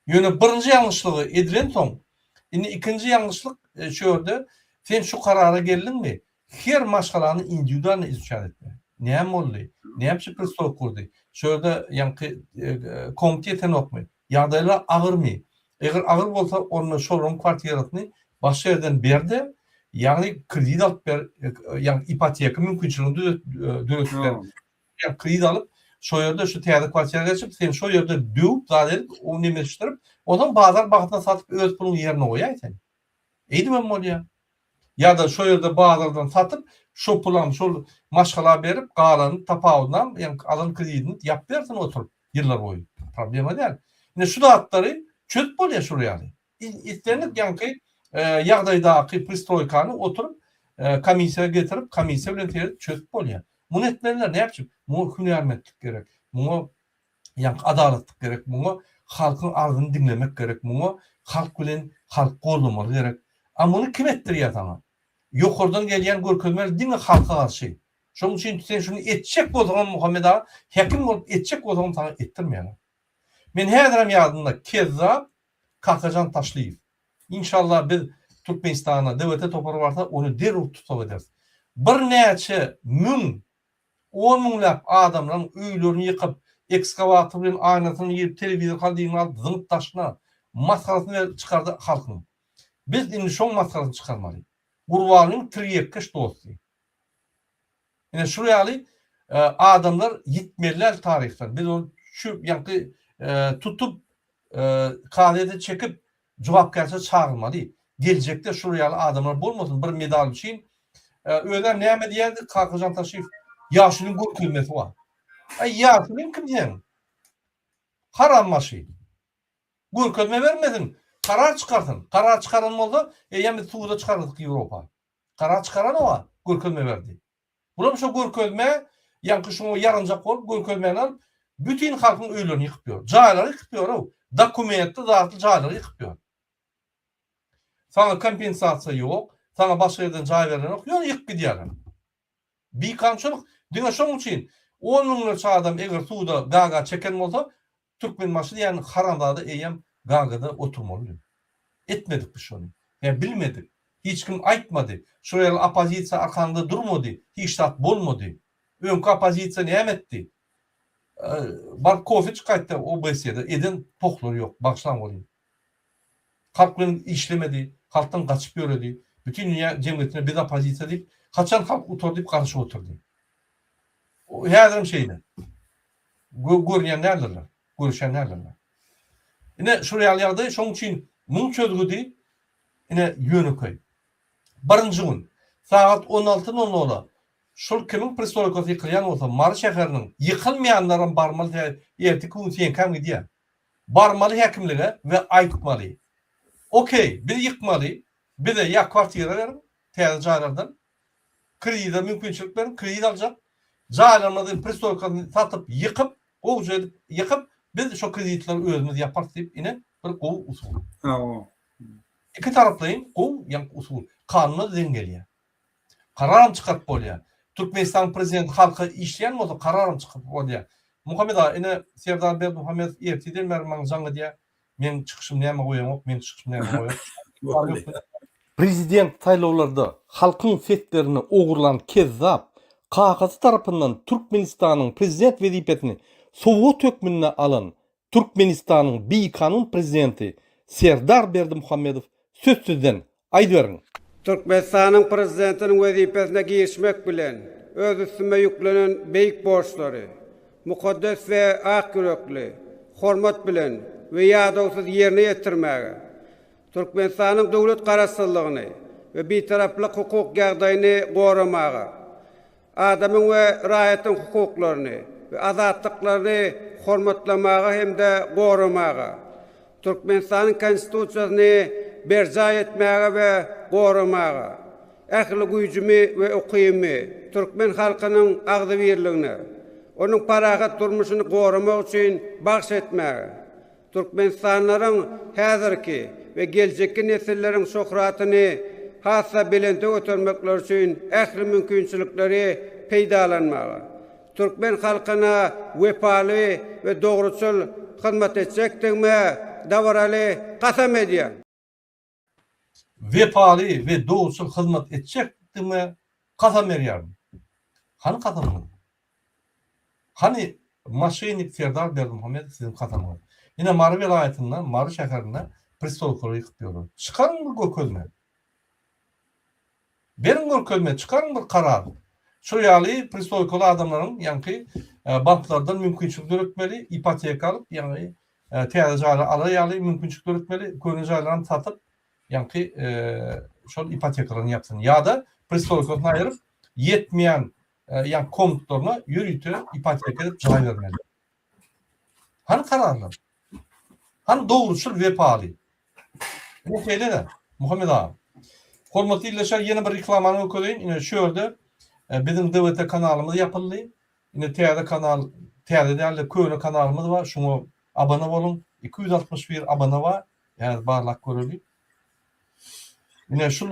Ýöne birinji ýalňyşlygy edilensoň, indi ikinji ýalňyşlyk şu ýerde sen şu karara geldiňmi, her maşgalany indiwidualno izuçat etmeli. Näme boldy? Näme üçin pristop gurdy? Şu ýerde ýaňky komnat ýetenokmy? Ýagdaýlar agyrmy? Eger agyr bolsa, onda şolaryň kwartirasyny başga ýerden ber-de, ýagny kredit alyp ber, ýagny ipoteka mümkinçiligini döretip ber. Ýa kredit alyp, Şo ýerde şu täze kwartira geçip, sen şo ýerde döwüp zat edip, o nemeşdirip, onsoň bazar bahasyna satyp öz puluňy ýerine goýaý sen. Eýdibem bolýar. Ýa-da şo ýerde bazardan satyp, şo pulam şol maşgala berip, galanyny tapawudynam, ýaňky alan kredidini ýapyp bersin oturyp ýyllar boýy. Problema däl. Ine şu zatlary çözüp bolýar şular ýaly. Islendik ýaňky ýagdaýdaky pristroýkany oturyp komissiýa getirip, komissiýa bilen seredip çözüp bolýar. Muny etmeliler näme üçin? Muňa hünärmentlik gerek. Muňa ýaňky adalatlyk gerek. Muňa halkyň arzyny diňlemek gerek. Muňa halk bilen halk goldamaly gerek. A muny kim etdirýär saňa? Ýokardan gelýän görkezmeler diňe halka garşy. Şonuň üçin sen şuny etjek bolsaňam Muhammet aga, häkim bolup etjek bolsaňam saňa etdirmeýärler. Men häzirem ýadymda kezzap Kakajan Taşlyýew. Inşallah biz Türkmenistana DWT topary barsa ony derrew tussag ederis. Birnäçe müň, on müňläp adamlaryň öýlerini ýykyp, ekskawator bilen aýnasyny girip telewizor holodilnigini alyp zyňyp daşyna masgarasyny berip çykardy halkyň. Biz indi şoň masgarasyny çykarmaly. Gurbanlyň tirýekkeş dosty. Ine şul ýaly adamlar ýitmeli däl taryhdan. Biz ony şu ýaňky tutup kazyýete çekip jogapkärçilige çagyrmaly. Geljekde şul ýaly adamlar bolmasyn bir medal üçin. Özem näme diýýärdi Kakajan Taşiýew? Ýaşulyň görkezmesi bar. Aý ýaşulyň kim seň? Haram başy. Görkezme bermesin, karar çykarsyn. Karar çykaran bolsa, eýýäm biz suda çykarardyk Ýewropa. Karar çykaranok-a, görkezme berdi. Bulam şo görkezmä, ýaňky şoňa ýaranjak bolup görkezmäni alyp, bütin halkyň öýlerini ýykyp ýör. Jaýlary ýykyp ýör-ow. Dokumentli zatly jaýlary ýykyp ýör. Saňa kompensasiýa ýok, saňa başga ýerden jaý berlenok, ýöne ýykyp gidýärler. Bikanunçylyk diňe şoň üçin on müňlerçe adam eger suda gaga çeken bolsa, Türkmenbaşy diýen haramzada eýýäm Gagada oturmalydy. Etmedik biz şony. Ýa bilmedik. Hiç kim aýtmady. Şol ýaly oppozisiýa arkaňda durmady. Hiç zat bolmady. Öňki oppozisiýa näme etdi? Baryp kofe içip gaýtdy OBSE-de. Eden pohlary ýok. Bagyşlaň welin. Halk bilen işlemedi. Halkdan gaçyp ýöredi. Bütin dünýä jemgyýetine biz oppozisiýa diýip, haçan halk utar diýip garaşyp oturdy. Häzirem şeýle. Görünýän däldirler. Görüşýän däldirler. Ine şul ýaly ýagdaý, şonuň üçin muň çözgüdi ine ýönekeý. Birinji gün sagat 16 nol nola şul kimiň pristoýkasy ýykylýan bolsa Mary şäheriniň ýykylmaýanlaram barmaly sebäbi erteki gün seňkäm gidýär. Barmaly häkimlige we aýtmaly. Okey, biz ýykmaly, bize ýa kwartira beriň täze jaýlardan Kredide mümkinçilik beriň, kredit aljak. Jaýlarymyzy, pristoýkasyny satyp, ýykyp, gowuja edip ýykyp, biz şo kreditleri özümiz ýaparys diýip, ine, bir gowy usul. Hawa. Ikitaraplaýyn gowy ýaňky usul. Kanuna deň gelýär. Kararam çykaryp bolýar. Türkmenistanyň prezidenti halka işleýän bolsa kararam çykaryp bolýar. Muhammet aga, ine, Serdar Berdimuhamedow ertirden bäri maňa jaň edýär. Meň çykyşym näme goýaňok, meň çykyşym näme goýaňok. Prezident saýlawlarda halkyň seslerini ogurlan kezzap, kakasy tarapyndan Türkmenistanyň prezident wezipesini sowgat hökmünde alan Türkmenistanyň bikanun prezidenti Serdar Berdimuhamedow söz sizden, aýdyberiň! Türkmenistanyň Prezidentiniň wezipesine girişmek bilen, öz üstüme ýüklenen beýik borçlary mukaddes we ak ýürekli, hormat bilen we ýadawsyz ýerine ýetirmäge, Türkmenistanyň döwlet Garaşsyzlygyny we Bitaraplyk hukuk ýagdaýyny goramaga, adamyň we raýatyň hukuklaryny we azatlyklaryny hormatlamaga hem-de goramaga, Türkmenistanyň Konstitusiýasyny berjaý etmäge we goramaga, ähli güýjümi we ukybymy türkmen halkynyň agzybirligine, onuň parahat durmuşyny goramak üçin bagyş etmäge, Türkmenistanlylaryň häzirki we geljekki nesilleriň şöhratyny has-da belente götermekleri üçin ähli mümkinçilikleri peýdalanmaga, türkmen halkyna wepaly we dogruçyl hyzmat etjekdigime dabaraly kasam edýän. Wepaly we dogruçyl hyzmat etjekdigime kasam berýärin. Hany kasamyňyz? Hany moşennik Serdar Berdimuhamedow siziň kasamyňyz? Ine Mary welaýatynda, Mary şäherinde pristolkalary ýykyp ýörler. Çykaryň bir görkezme. Beriň görkezme, çykaryň bir karar. Şol ýaly pristoýkaly adamlaryň ýaňky. banklardan mümkinçilik döretmeli, ipoteka alyp, ýagny täze jaýlar alar ýaly mümkinçilik döretmeli, köne jaýlaram satyp, ýaňky şol ipotekalaryny ýapsyn. Ýa-da pristroýkasyny aýyryp, ýetmeýän ýaňky komnatlaryna ýörite ipoteka edip jaý bermeli. Hany kararlar? Hany dogruçyl, wepaly? Ine şeýle-de, Muhammet aga. Hormatly ildeşler, ýene bir reklamany görkezeýin. Ine şu ýerde biziň DWT kanalymyz ýapyldy. Ine täze kanal, täze däl-de köne kanalymyz bar. Şuňa abone boluň. 261 abone bar. Häzir barlap göreli. Ine şul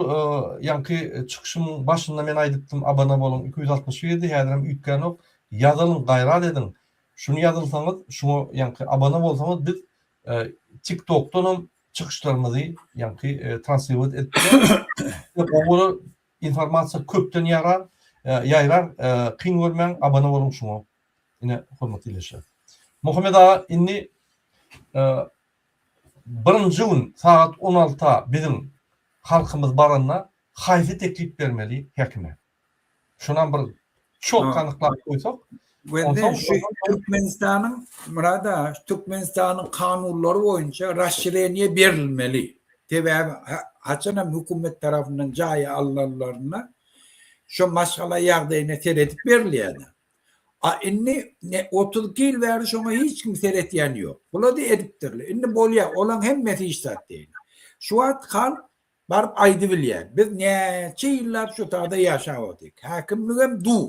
ýaňky çykyşymyň başynda men aýdypdym abone boluň 261 di häzirem üýtgänok. Ýazylyň gaýrat ediň. Şuny ýazylsaňyz şuňa ýaňky abone bolsaňyz biz Tik tokdanam çykyşlarymyzy ýaňky translirowat edip bileris. Gowy bolar informasiýa köpden ýarar ýaýrar kyn görmäň abone boluň şuňa. Ine hormatly ildeşler. Muhammet aga indi Birinji gün sagat on alta biziň halkymyz baranda haýsy teklip bermeli häkime? Şonam bir çotga anyklap goýsak, onsoň şu Türkmenistanyň Myrat aga, şu Türkmenistanyň kanunlary boýunça rasşireniýe berilmeli. Sebäbi haçanam hökümet tarapyndan jaý alnanlarynda şo maşgala ýagdaýyna seredip berilýär. A indi ne 32 ýyl bäri şoňa hiç kim seretýän ýok. Bulady edipdirler. Indi bolýar, olaň hemmesi hiç zat däl. Şu wagt halk baryp aýdybilýär. Biz näçe ýyllap şu taýda ýaşap otyk. Häkimligem dur.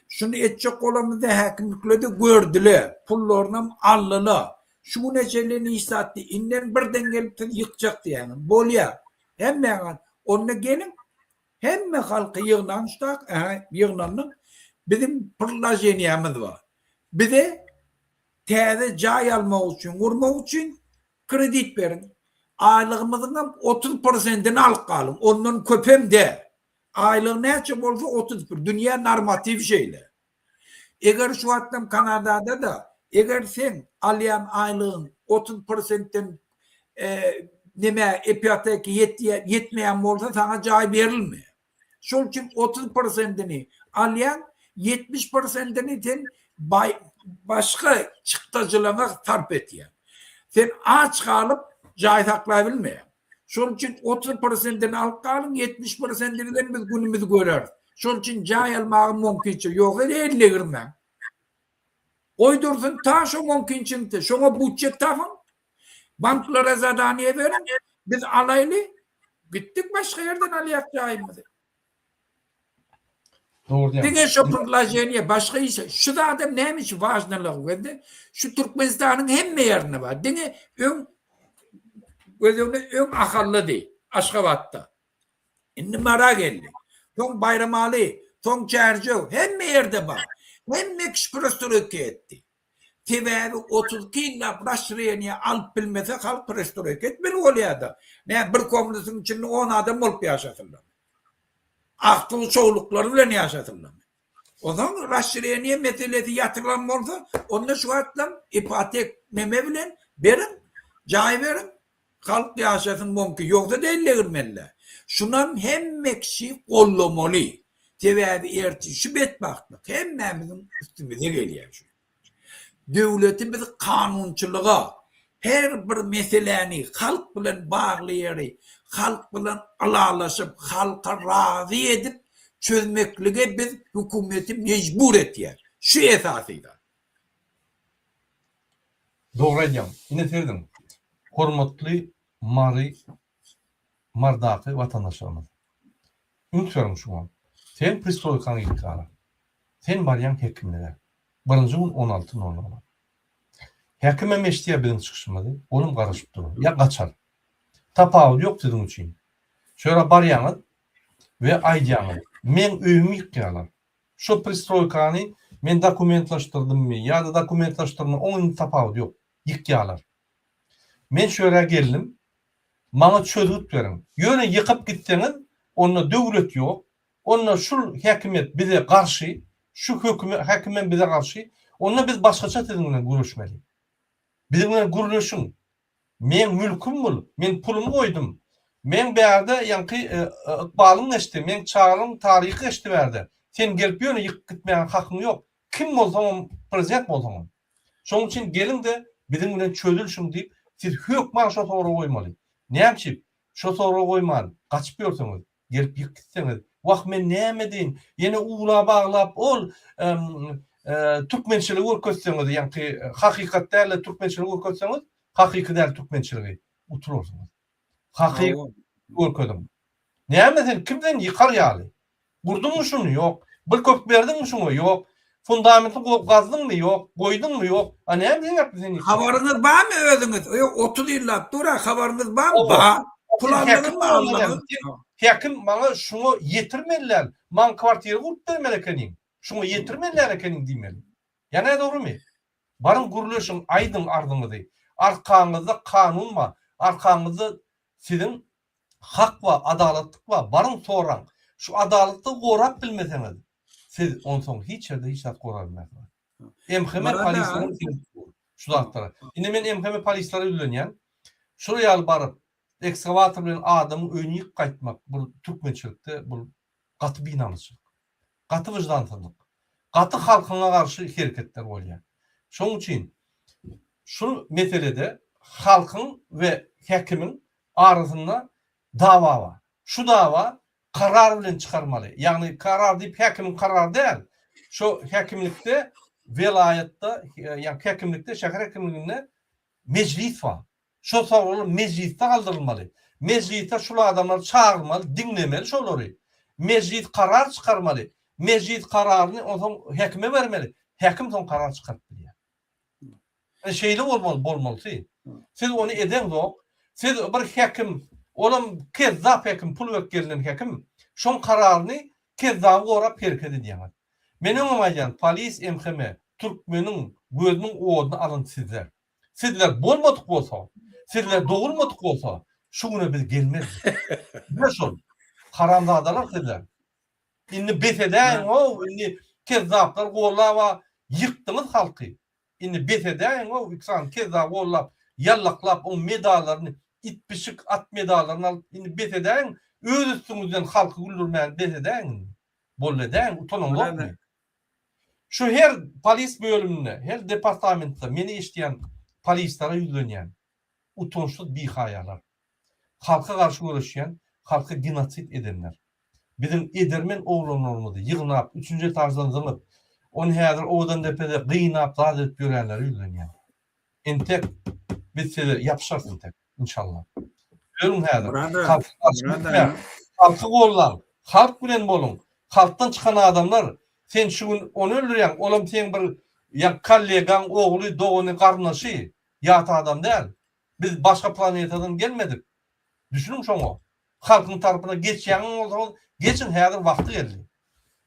Şuny etjek bolamyzda häkimlikler-de gördüler. Pullarynam aldylar. Şu güne çenli hiç zat diý. Indem birden gelip siz ýykjak diýýäňiz. Bolýar. Hemmäňiz onda geliň Hemme halky ýygnan ştak, ähä, ýygnandyk. Biziň prlaženiýamyz bar. Bize täze jaý almak üçin, gurmak üçin kredit beriň. Aýlygymyzyňam 30 prosentini alyp galyň. Ondan köpem däl. Aýlygy näçe bolsa 30 pr. Dünýä normatiw şeýle. Eger şu wagtlam Kanadada-da, eger seň alýan aýlygyň 30 prosentden neme ipoteka ýetmeýän bolsa saňa jaý berilmeýär. Şol üçin 30 prosentini alýaň, 70 prosentini sen başga çykdajylaryňa sarp etýäň. Sen aç galyp jaý saklabilmeýäň. Şol üçin 30 prosentini alyp galyň, 70 prosentini bilen biz günümizi göreris. Şol üçin jaý almaga mümkinçilik ýok, el degirmäň. Goý dursun ta şo mümkinçilikde, şoňa budjet tapyň, banklara zadaniýe beriň, biz alaýly, gitdik başga ýerden alýak jaýymyzy. Dogry diýýäň. Diňe şo predloženiýe, başga iş, şu zadam näme üçin wažnylygy gözde, şu Türkmenistanyň hemme ýerinde bar. Diňe öň göz öňüne öň Ahallady, Aşgabatda. Indi Mara geldi. Soň Baýramaly, soň Çärjew, hemme ýerde bar. Hemme kişi perestroýka etdi. Sebäbi 32 ýyllap rasşireniýe alyp bilmese halk perestroýka etmeli bolýar-da. Nä bir komnatyň içinde on adam bolup ýaşasynlarmy? Agtygy çowluklary bilen ýaşasynlarmy? Onsoň rasşireniýe meselesi ýatyrylan bolsa, onda şu wagtlam ipotek neme bilen beriň, jaý beriň, Halk ýaşasyn moňki ýogsa-da el degirmeli-dä. Şunam hemme kişi gollamaly. Sebäbi ertir şu betbagtlyk hemmämiziň üstümize gelýär şu. Döwleti biz kanunçylyga, her bir meseläni halk bilen bagly ýeri halk bilen ylalaşyp, halka razy edip çözmeklige biz hökümeti mejbur etýäs. Şu esasy zat. Dogry aýdýaň. Ine serediň. Hormatly Mary Mardaky watandaşlarymyz. Üns beriň şuňa. Sen pristroýkaňy ýykýarlar. Sen barýaň hekimlige. Birinji gün on alty nol nola. Hekimem eşidýär biziň çykyşymyzy. Olam garaşyp dur. Ýa gaçar. Tapawudy ýok siziň üçin. Şu ýere barýaňyz we aýdýaňyz. Meň öýümi ýykýarlar. Şo pristroýkany men dokumentlaşdyrdymmy ýa-da dokumentlaşdyrma oň indi tapawudy ýok. Ýykýarlar. Men şu ýere geldim. Maňa çözgüt beriň. Ýöne ýykyp gitseňiz, onda döwlet ýok. Onda şul häkimiýet bize garşy, şu höküme häkimem bize garşy. Onda biz başgaça siziň bilen gürleşmeli. Biziň bilen gürleşiň. Meň mülküm bul, men pulumy goýdum. Meň bärde ýaňky ykbalym geçdi, meň çagalygym taryhy geçdi bärde. Sen gelip ýöne ýykyp gitmäge hakyň ýok. Kim bolsaňam. Prezident bolsaňam. Şonuň üçin geliň-de biziň bilen çözülşiň diýip, siz hökman şo soragy goýmaly. Näme üçin? Şo soragy goýman, gaçyp ýörseňiz, gelip ýyk gitseňiz, wah men näme edeýin, ýene ula baglap ol türkmençiligi görkezseňiz, ýaňky hakykat däl-de türkmençiligi görkezseňiz, hakyky däl türkmençiligi utularsyňyz. Hakyky görkeziň. Näme sen kim sen ýykar ýaly? Gurduňmy şuny? Ýok. Bir köp berdiňmi şuňa? Ýok. Fundamenti gazdyňmy? Ýok. Goýduňmy? Ýok. A näme sebäpli sen ýykýaň? Habaryňyz barmy özüňiz? Ýok, 30 ýyllap dur-a, habaryňyz barmy? Bar. Pul aldyňyzmy, aldyňyz. Häkim maňa şuňa ýetirmeli däl. Maňa kwartira gurup bermeli ekeniň. Şuňa ýetirmeli däl ekeniň diýmeli. Ýa nädogrymy? Baryň gürleşiň, aýdyň arzyňyzy. Arkaňyzda kanun bar. Arkaňyzda siziň Hak bar, adalatlyk bar, baryň soraň. Şu adalatlygy gorap bilmeseňiz, siz onsoň hiç ýerde hiç zat gorap bilmersiňiz. MHM polisleriň şu zatlara. Indi men MHM polislere ýüzlenýän. Şular ýaly baryp, ekskawator bilen adamyň öýüni ýykyp gaýtmak bu türkmençilikde bu gaty binamysçylyk. Gaty wyždansyzlyk. Gaty halkyňa garşy hereketler bolýar. Şonuň üçin şu meselede halkyň we häkimiň arasynda dawa bar. Şu dawa karar bilen çykarmaly. Ýagny karar diýip häkimiň karary däl. Şo häkimlikde welaýatda ýa häkimlikde şäher häkimliginde mejlis bar. Şo soraglar mejlisde galdyrylmaly. Mejlise şul adamlary çagyrmaly, diňlemeli şolary. Mejlis karar çykarmaly. Mejlis kararyny onsoň häkime bermeli. Häkim soň karar çykaryp bilýär. Ine şeýle bolmaly bolmalysy. Siz ony edeňzok. Siz bir häkim, olam kezzap häkim, pul berip gelnen häkim. Şoň kararyny kezzaby gorap hereket edýäňiz. Men öňem aýdýan, polis MHM, türkmeniň gözüniň oduny alan sizler. Sizler bolmadyk bolsa, sizler dogulmadyk bolsa, şu güne biz gelmezdik. Ine şol. Haramzadalar sizler. Indi bes edäýiň-ow, indi kezzaplar gollaba ýykdyňyz halky. Indi bes edäýiň-ow, iki sany kezzaby gollap, ýallaklap, oň medallaryny, it-pişik, at medallaryny alyp, indi bes edäýiň, öz üstüňizden halky güldürmäni bes edäýiň indi. Boldy edäýiň, utanaňzokmy? Şu her polis bölüminde, her departamentde meni eşidýän polislere ýüzlenýän. Utançsyz bihaýalar. Halka garşy göreşýän, halka genosid edenler. Biziň edermen oglanlarymyzy ýygnap, üçünji etaždan zyňyp, ony häzir Owadandepede gynap zat edip ýörenlere ýüzlenýän. Entek biz size ýapyşarys entek. Inşallah. Ýörüň häzir. Halky garşy gitmäň. Halky gollaň. Halk bilen boluň. Halkdan çykan adamlar sen şu gün ony öldürýäň, olam seň bir ýa kollegaň ogly, dogany, garyndaşy. Ýat adam däl. Biz başga planetadan gelmedik. Düşüniň şoňa. Halkyň tarapyna geçýäňiň bolsaňyz geçiň häzir wagty geldi.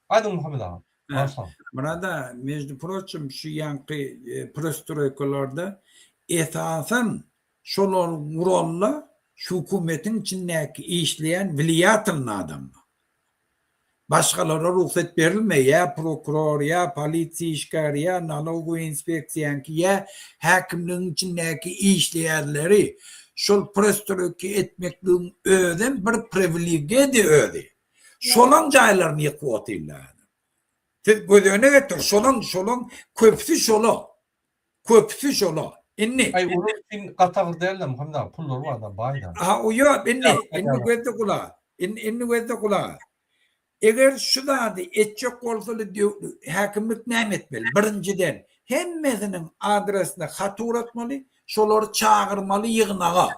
Aýdyň Muhammet aga. Bagyşlaň. Murada, meždu proçim şu ýaňky prestroýkalarda esasan şolar guralda şu hökümetiň içindäki işleýän wliýatelnyý adamlar. Başgalara rugsat berilmeýär, ýa prokuror, ýa polisiýa işgäri, ýa nalogowy inspeksiýaňky, ýa häkimligiň içindäki işleýänleri şol prestroýka etmekligiň özem bir priwilegedi özi. Şolaň jaýlaryny ýykyp otyrlar häzir. Siz göz öňüne getiriň, şolaň, şolaň köpüsi şola. Köpüsi şola. Indi. Aý olar üçin gaty agyr dälde Muhammet aga pullary barda baýda. Ha o ýok indi indi gözde gulaga. Indi indi gözde gulaga. Eger şu zady etjek bolsaly häkimlik näme etmeli? Birinjiden hemmesiniň adresine hat ugratmaly, şolary çagyrmaly ýygnaga.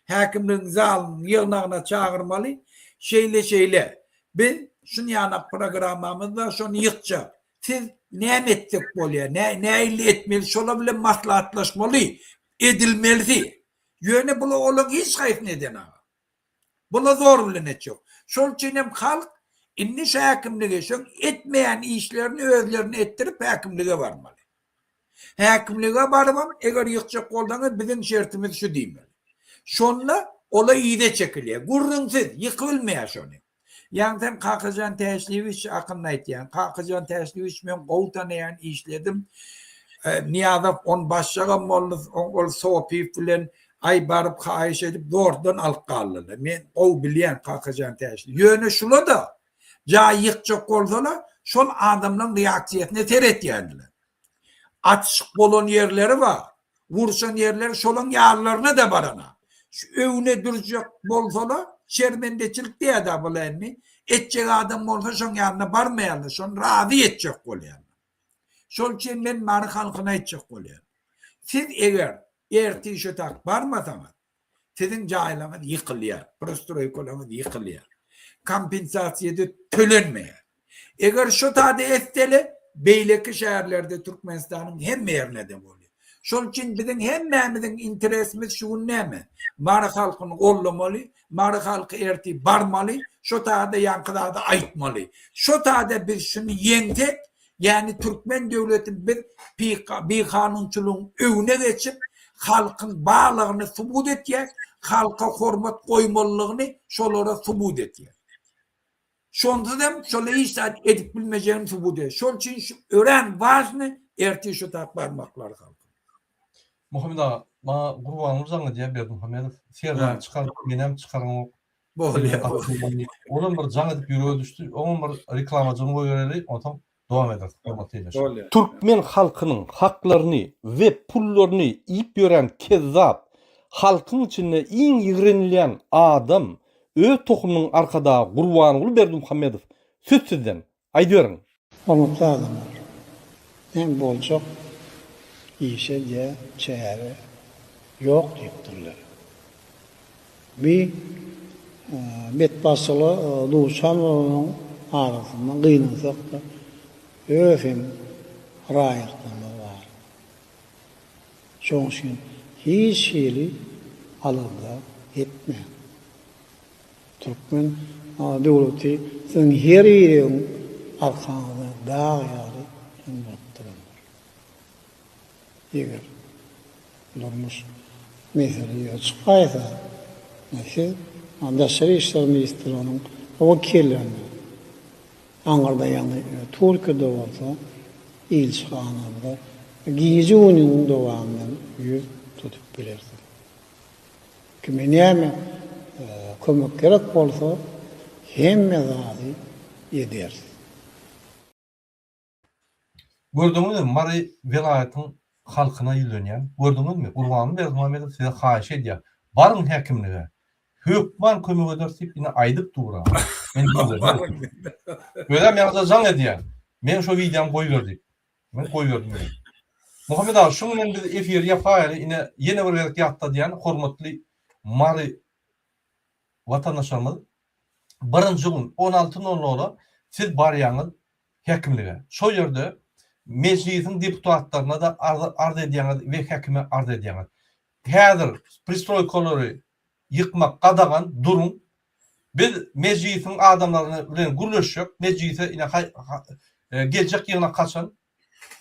Häkimligiň zalynyň ýygnagyna çagyrmaly, şeýle şeýle biz şunýanak programmamyz bar şony ýykjak. Siz näme etjek bolýar, nähili etmeli şolar bilen maslahatlaşmaly, edilmelisi. Ýöne bular olaryň hiç haýsyny edenaga. Bular zor bilen etjek. Şol üçin hem halk indi şu häkimlige şoň etmeýän işlerini özlerine etdirip häkimlige barmaly. Häkimlige barybam eger ýykjak bolsaňyz biziň şertimiz şu diýmeli. Şonda ola yza çekilýär. Gürrüňsiz ýykybilmeýär şony. Ýaňy sen Kakajan Täşliýewiç hakynda aýtýaň. Kakajan Täşliýewiç men gowy tanaýan işledim. Nyýazow on başjagam boldy, ol Sopyýew bilen aý baryp haýyş edip zordan alyp galdylar. Men gowy bilýän Kakajan Täşli. Ýöne şula-da jaý ýykjak bolsalar şol adamlaryň reaksiýasyna seretýärdiler. Atyşyk bolan ýerleri bar. Urşan ýerleri şolaň ýanlaryna-da barana. Şu öwne dürjek bolsalar, şermendeçilik diýýär-dä bula indi. Etjek adam bolsa şoň ýanyna barmaýarlar, şony razy etjek bolýarlar. Şol üçin men Mary halkyna aýtjak bolýan. Siz eger ertir şu tak barmasaňyz, Siziň jaýlaryňyz ýykylýar, prostroýkalaryňyz ýykylýar. Kompensasiýa-da tölenmeýär. Eger şu tada etsele, beýleki şäherlerde Türkmenistanyň hemme ýerinde-de bolýar. Şol üçin biziň hemmämiziň interesimiz şu gün näme? Mary halkyny goldamaly, Mary halky ertir barmaly, şo tada ýaňky zady aýtmaly. Şo tada biz şuny ýeňsek, Ýagny türkmen döwleti biz bikanunçylygyň öňüne geçip, halkyň barlygyny subut etýär, halka hormat goýmalydygyny şolara subut etýär. Şonsuz hem şolar hiç zat edip bilmejegini subut edýär. Şol üçin şu örän wažny ertir şu tap barmaklary halkyň. Muhammet aga, maňa Gurbanguly jaň edýär Berdimuhamedow. Serdary çykardyk, menem çykaryňok. Bolýar. Olam bir jaň edip ýürege düşdi. Oňam bir reklamajygyny goýbereli, onsoň dowam ederis. Hormatly ildeşler. Bolýar. Türkmen halkynyň haklaryny we pullaryny iýip ýören kezzap, halkyň içinde iň ýigrenilýän adam, öz tohumynyň arkadagy Gurbanguly Berdimuhamedow söz sizden, aýdyberiň. Hormatly adamlar! Näme boljak işe diýä çäre ýok diýipdirler. Bi betbagtçylyga duçar bolanyň arasynda gynansak-da öz hem raýatlarymyz bar. Şonuň üçin hiç hili alada etmäň. Türkmen döwleti siziň her biriň arkaňyzda dag ýaly hem bolup durandyr. Eger durmuş mesele ýüze çykaýsa, siz Daşary işler ministrliginiň wekillerine, aňyrda ýagny Türkiýede bolsa ilçihanamyza gije-gündiziň dowamynda ýüz tutup bilersiňiz. Kime näme kömek gerek bolsa hemme zady ederis. Gördüňizmi Mary welaýatyň halkyna ýüzlenýän gördüňizmi Gurbanguly Berdimuhamedow size haýyş edýär baryň häkimlige hökman kömek ederis diýip ine aýdyp dur men özem ýaňyja jaň edýär meň şo wideomy goýber diýip Men goýberdim ine. Muhammet aga şuň bilen biz efiri ýapaýaly ine ýene bir gezek ýatladýan hormatly Mary watandaşlarymyz birinji gün 16 nol nola siz barýaňyz häkimlige şo ýerde mejlisiň deputatlaryna-da arz edýäňiz we häkime arz edýäňiz. Häzir pristroýkalary ýykmak gadagan duruň Biz mejlisiň adamlaryny bilen gürleşjek, mejlise ine geljek ýygnak haçan,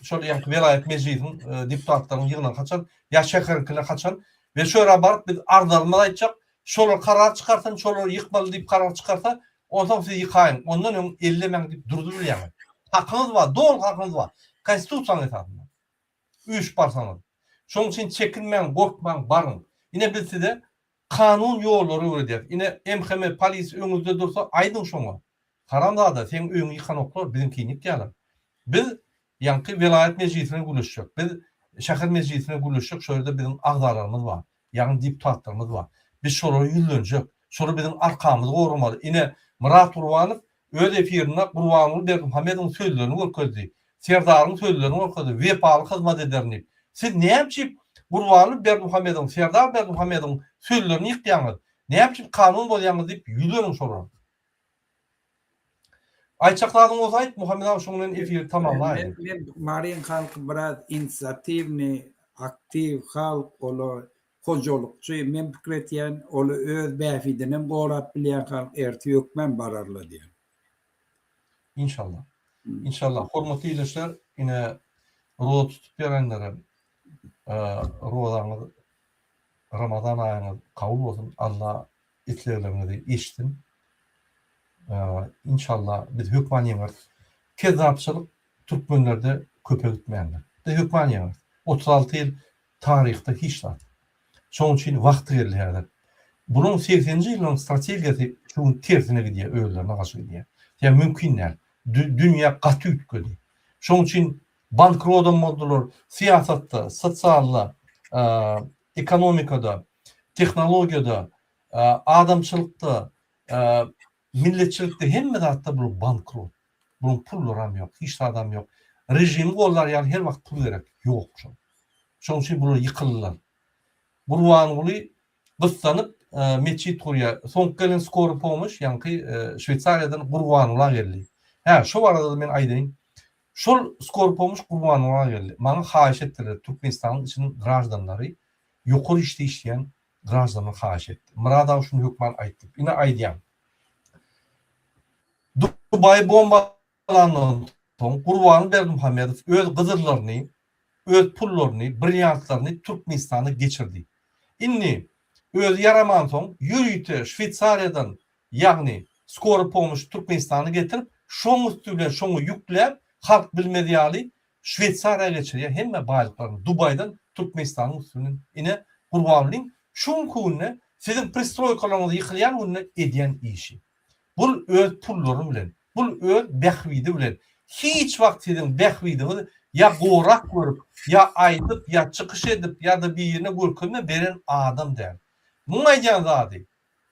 şol ýaňky welaýat mejlisiň deputatlarynyň ýygnagy haçan, ýa şäheriňkine haçan we şo ýere baryp biz arzlarymyzy aýtjak, şolar karar çykarsyn, şolary ýykmaly diýip karar çykarsa, onsoň siz ýykaýyň, ondan öň ellemäň diýip durdubilýäňiz. Hakyňyz bar, doly hakyňyz bar, konstitusiýanyň esasynda. Üýşüp barsaňyz. Şonuň üçin çekinmäň, gorkmaň, baryň. Ine biz size Kanun ýollary öwredýäs. Ine MHM polis öňüňizde dursa aýdyň şoňa. Haramzada seň öýüňi ýykanoklar biziňkini ýykýalar. Biz ýaňky welaýat mejlisine gürleşjek. Biz şäher mejlisine gürleşjek şo ýerde biziň agzalarymyz bar. Ýagny deputatlarymyz bar. Biz şolara ýüzlenjek. Şolar biziň arkamyzy goramaly. Ine Myrat Gurbanow Öz efirinde Gurbanguly Berdimuhamedowyň sözlerini görkezdi. Serdaryň sözlerini görkezdi. Wepaly hyzmat ederin diýip. Siz näme üçin Gurbanguly Berdimuhamedowyň, Serdar Berdimuhamedowyň sözlerini ýykýaňyz? Näme üçin kanun bozýaňyz diýip ýüzleniň şolara. Aýtjak zadyň bolsa aýt, Muhammet aga şoň bilen efiri tamamlaýyn. Men Maryň halky biraz inisiatiwnyý, aktiw halk, olar Hojalykçy, men pikir etýän, oly öz bähbidinem gorap bilýän halk ertir hökmän bararla diýen. Inşallah. Inşallah. Hormatly ildeşler, ine roza tutup ýörenlere rozaňyz Ramazan aýyňyz kabul bolsun. Allah islegleriňizi eşitsin. Inşallah biz hökman ýeňeris. Kezzapçylyk türkmenlerde köpe gitmändir. Biz hökman ýeňeris. 36 ýyl taryhda hiç zat. Şonuň üçin wagty geldi häzir. Bularyň segseninji ýyllaryň strategiýasy şu gün tersine gidýär, özlerine garşy gidýär. Sebäbi mümkin däl. Dünýä gaty üýtgedi. Şonuň üçin. Bankrodam boldular syýasatda, sosialda, ekonomikada, tehnologiýada, adamçylykda, milletçilikde hemme zatda bular bankrot. Bularyň pullaram ýok, hiç zadam ýok. Režimi goldar ýaly her wagt pul gerek. Ýok şol. Şonuň üçin bular ýykyldylar. Gurbanguly gyssanyp metjit gurýar. Soňky gelen skory pomoş ýaňky Şweýsariýadan Gurbangula geldi. Hä, şo barada-da men aýdaýyn. Şol skory pomoş Gurbangula geldi. Maňa haýyş etdiler, Türkmenistanyň içiniň graždanlary, ýokary işde işleýän graždanlar haýyş etdi. Myrat aga şuny hökman aýt diýip. Ine aýdýan. Dubaýy bombalandan soň Gurbanguly Berdimuhamedow öz gyzyllaryny, öz pullaryny, brilliantlaryny Türkmenistana geçirdi. Indi özi ýaramansoň ýörite Şweýsariýadan ýagny skoro pomoş Türkmenistana getirip, şoň üsti bilen şoňa ýükläp, halk bilmez ýaly Şweýsariýa geçirýär hemme baýlyklaryny Dubaýdan Türkmenistanyň üsti bilen. Ine Gurbangulyň şu günki günde siziň pristroýkalaryňyz ýykylýan günde edýän işi. Bul öz pullary bilen, bul öz bähbidi bilen. Hiç wagt siziň bähbidiňizi ýa gorak görüp, ýa aýdyp, ýa çykyş edip, ýa-da birine görkezme beren adam däl. Muň aýdýan zady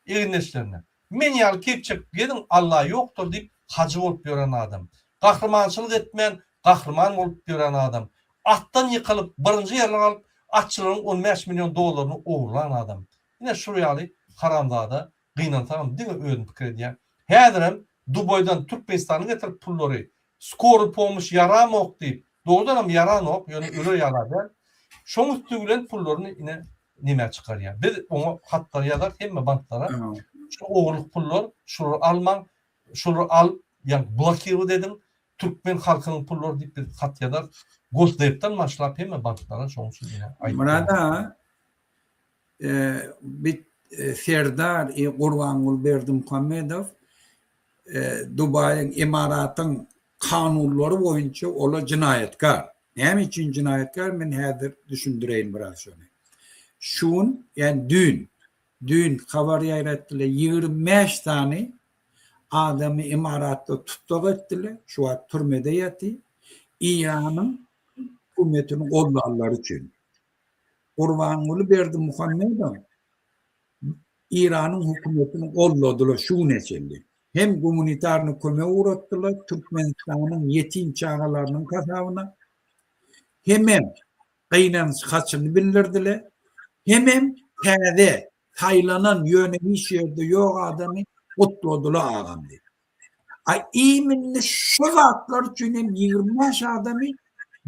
egindeşlerine, Men ýaly kep çekip geziň, Alla ýokdur diýip hajy bolup ýören adam. Gahrymançylyk etmän gahryman bolup ýören adam. Atdan ýykylyp birinji ýerleri alyp atçylaryň 15 million dollaryny ogurlan adam. Ine şul ýaly haramzada Gynansagam diňe özüni pikir edýär. Häzirem Dubaýdan Türkmenistana getirip pullary skory pomyş ýaramok diýip, dogrudanam ýaranok, ýöne öler ýala däl. Şoň üsti bilen pullaryny ine nemä çykarýar. Biz oňa hatlar ýazarys hemme banklara. Şu ogurlyk pullar, şulary almaň, şulary alyp ýa blokirowat ediň, türkmen halkynyň pullary diýip biz hat ýazarys. Gosdepden başlap hemme banklara şoň üçin ine aýtýan. Myrat aga, Bit Serdar i Gurbanguly Berdimuhamedow Dubaýyň, Emaratyň kanunlary boýunça ola jenaýatkar. Näme üçin jenaýatkar men häzir düşündireýin biraz şony. Şu gün, ýagny düýn, düýn habar ýaýratdylar, 25 sany adamy Emaratda tussag etdiler, şu wagt türmede ýatyr, Eýranyň hökümetini goldanlary üçin. Gurbanguly Berdimuhamedow Eýranyň hökümetini goldadylar şu güne çenli. Hem gumanitarny kömek ugratdylar Türkmenistanyň ýetim çagalarynyň hasabyna, hemem gynanç haçyny bildirdiler, hemem täze saýlanan ýöne hiç ýerde ýok adamy gutladylar agam diýip. A imенно şu zatlar üçin hem 25 adamy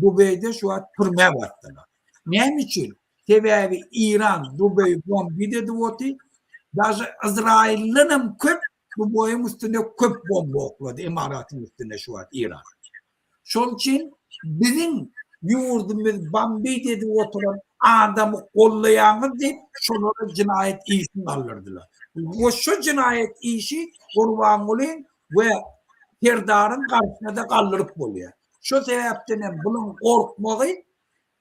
Dubeýde şu wagt türmä basdylar. Näme üçin? Sebäbi Iran Dubeý bombit edip oty. Daže Izrailden hem köp Dubaýyň üstüne köp bomba oklady Emaratyň üstüne şu wagt Iran. Şol üçin biziň ýurdumyz bombit edip oturan adamy gollaýaňyz diýip şolara jenaýat işini galdyrdylar. We şu jenaýat işi Gurbangulyň we Serdaryň garşyna-da galdyryp bolýar. Şo sebäpden hem bulaň gorkmagy,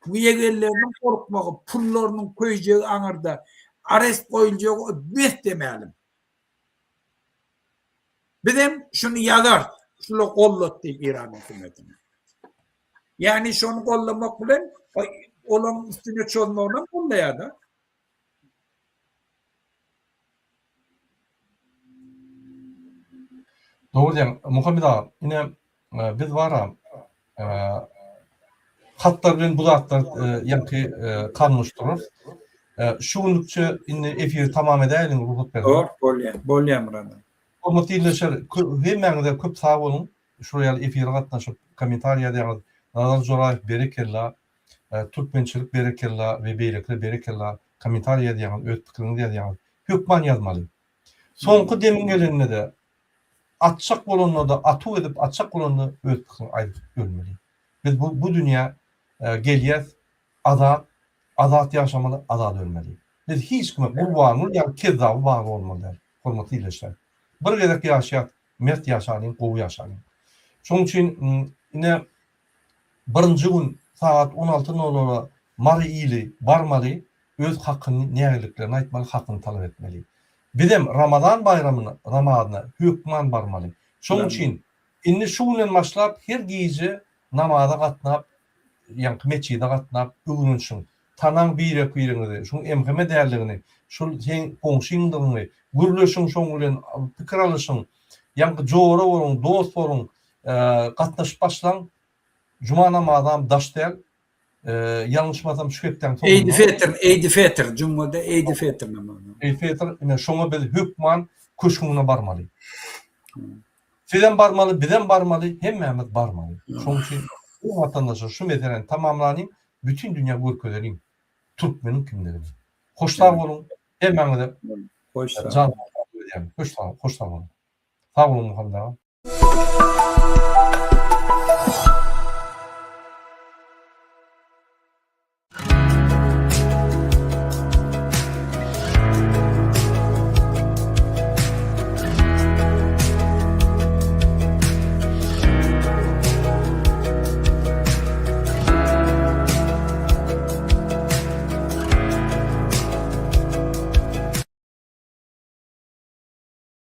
ýegenleriniň gorkmagy, pullarynyň köýjegi aňyrda, arest goýuljagy bes-de mälim. Bizem şuny ýazarys, şular gollat diýip Eýran hökümetini. Ýagny şony gollamak bilen olaryň üstüne çozmagynam gollaýar-da. Dogry diýýäň, Muhammet aga, ine biz bara hatlar bilen bu zatlar ýaňky kanunlaşdyrarys. Şu günlükçe indi efiri tamam edäýeliň, rugsat berseňiz. Dogry, bolýar, bolýar Myrat aga. Hormatly ildeşler, hemmäňize köp sag boluň, şular ýaly efire gatnaşyp, kommentariý ýazýaňyz. Nazar Joraýew berekella, Türkmençilik berekella we beýlekiler berekella, kommentariý ýazýaňyz, öz pikiriňizi ýazýaňyz. Hökman ýazmaly. Soňky demiň gelende-de, atjak bolanda-da, atuw edip atjak bolanda öz pikiriňi aýdyp ölmeli. Biz bu bu dünýä gelýäs azat, azat ýaşamaly, azat ölmeli. Biz hiç kime Gurbanguly ýaly kezzaba bagly bolmaly däl, hormatly ildeşler. Bir gezek ýaşaýas, mert ýaşalyň, gowy ýaşalyň. Şonuň üçin ine Birinji gün sagat on alty nolara Mary ili barmaly, öz hakyny, nägiliklerini aýtmaly, hakyny talap etmeli. Bizem Ramazan baýramyna, namazyna hökman barmaly. Şonuň üçin indi şu günden başlap her gije namaza gatnap. ýaňky metjide gatnap öwrenişiň. Tanaň birek-biriňizi, şuň MHM däldigini, şul seň goňşyňdygyňy, gürleşiň şoň bilen, pikir alyşyň. Ýaňky jora boluň, dost boluň, gatnaşyp başlaň. Juma namazam daş däl. Ýalňyşmasam şu hepdäň soňunda. Eýdi Fetr, Eýdi Fetr, jumada Eýdi Fetr namazy. Eýdi Fetr, ine şoňa biz hökman köşgüňe barmaly. Sizem barmaly, bizem barmaly, hemmämiz barmaly. Şonuň üçin bu watandaşlar şu meseläni tamamlanyň, bütin dünýä görkezeliň türkmeniň kimdigini. Hoş sag boluň, hemmäňize. Hoş sag. Hoş sag, hoş sag boluň. Sag boluň Muhammet aga.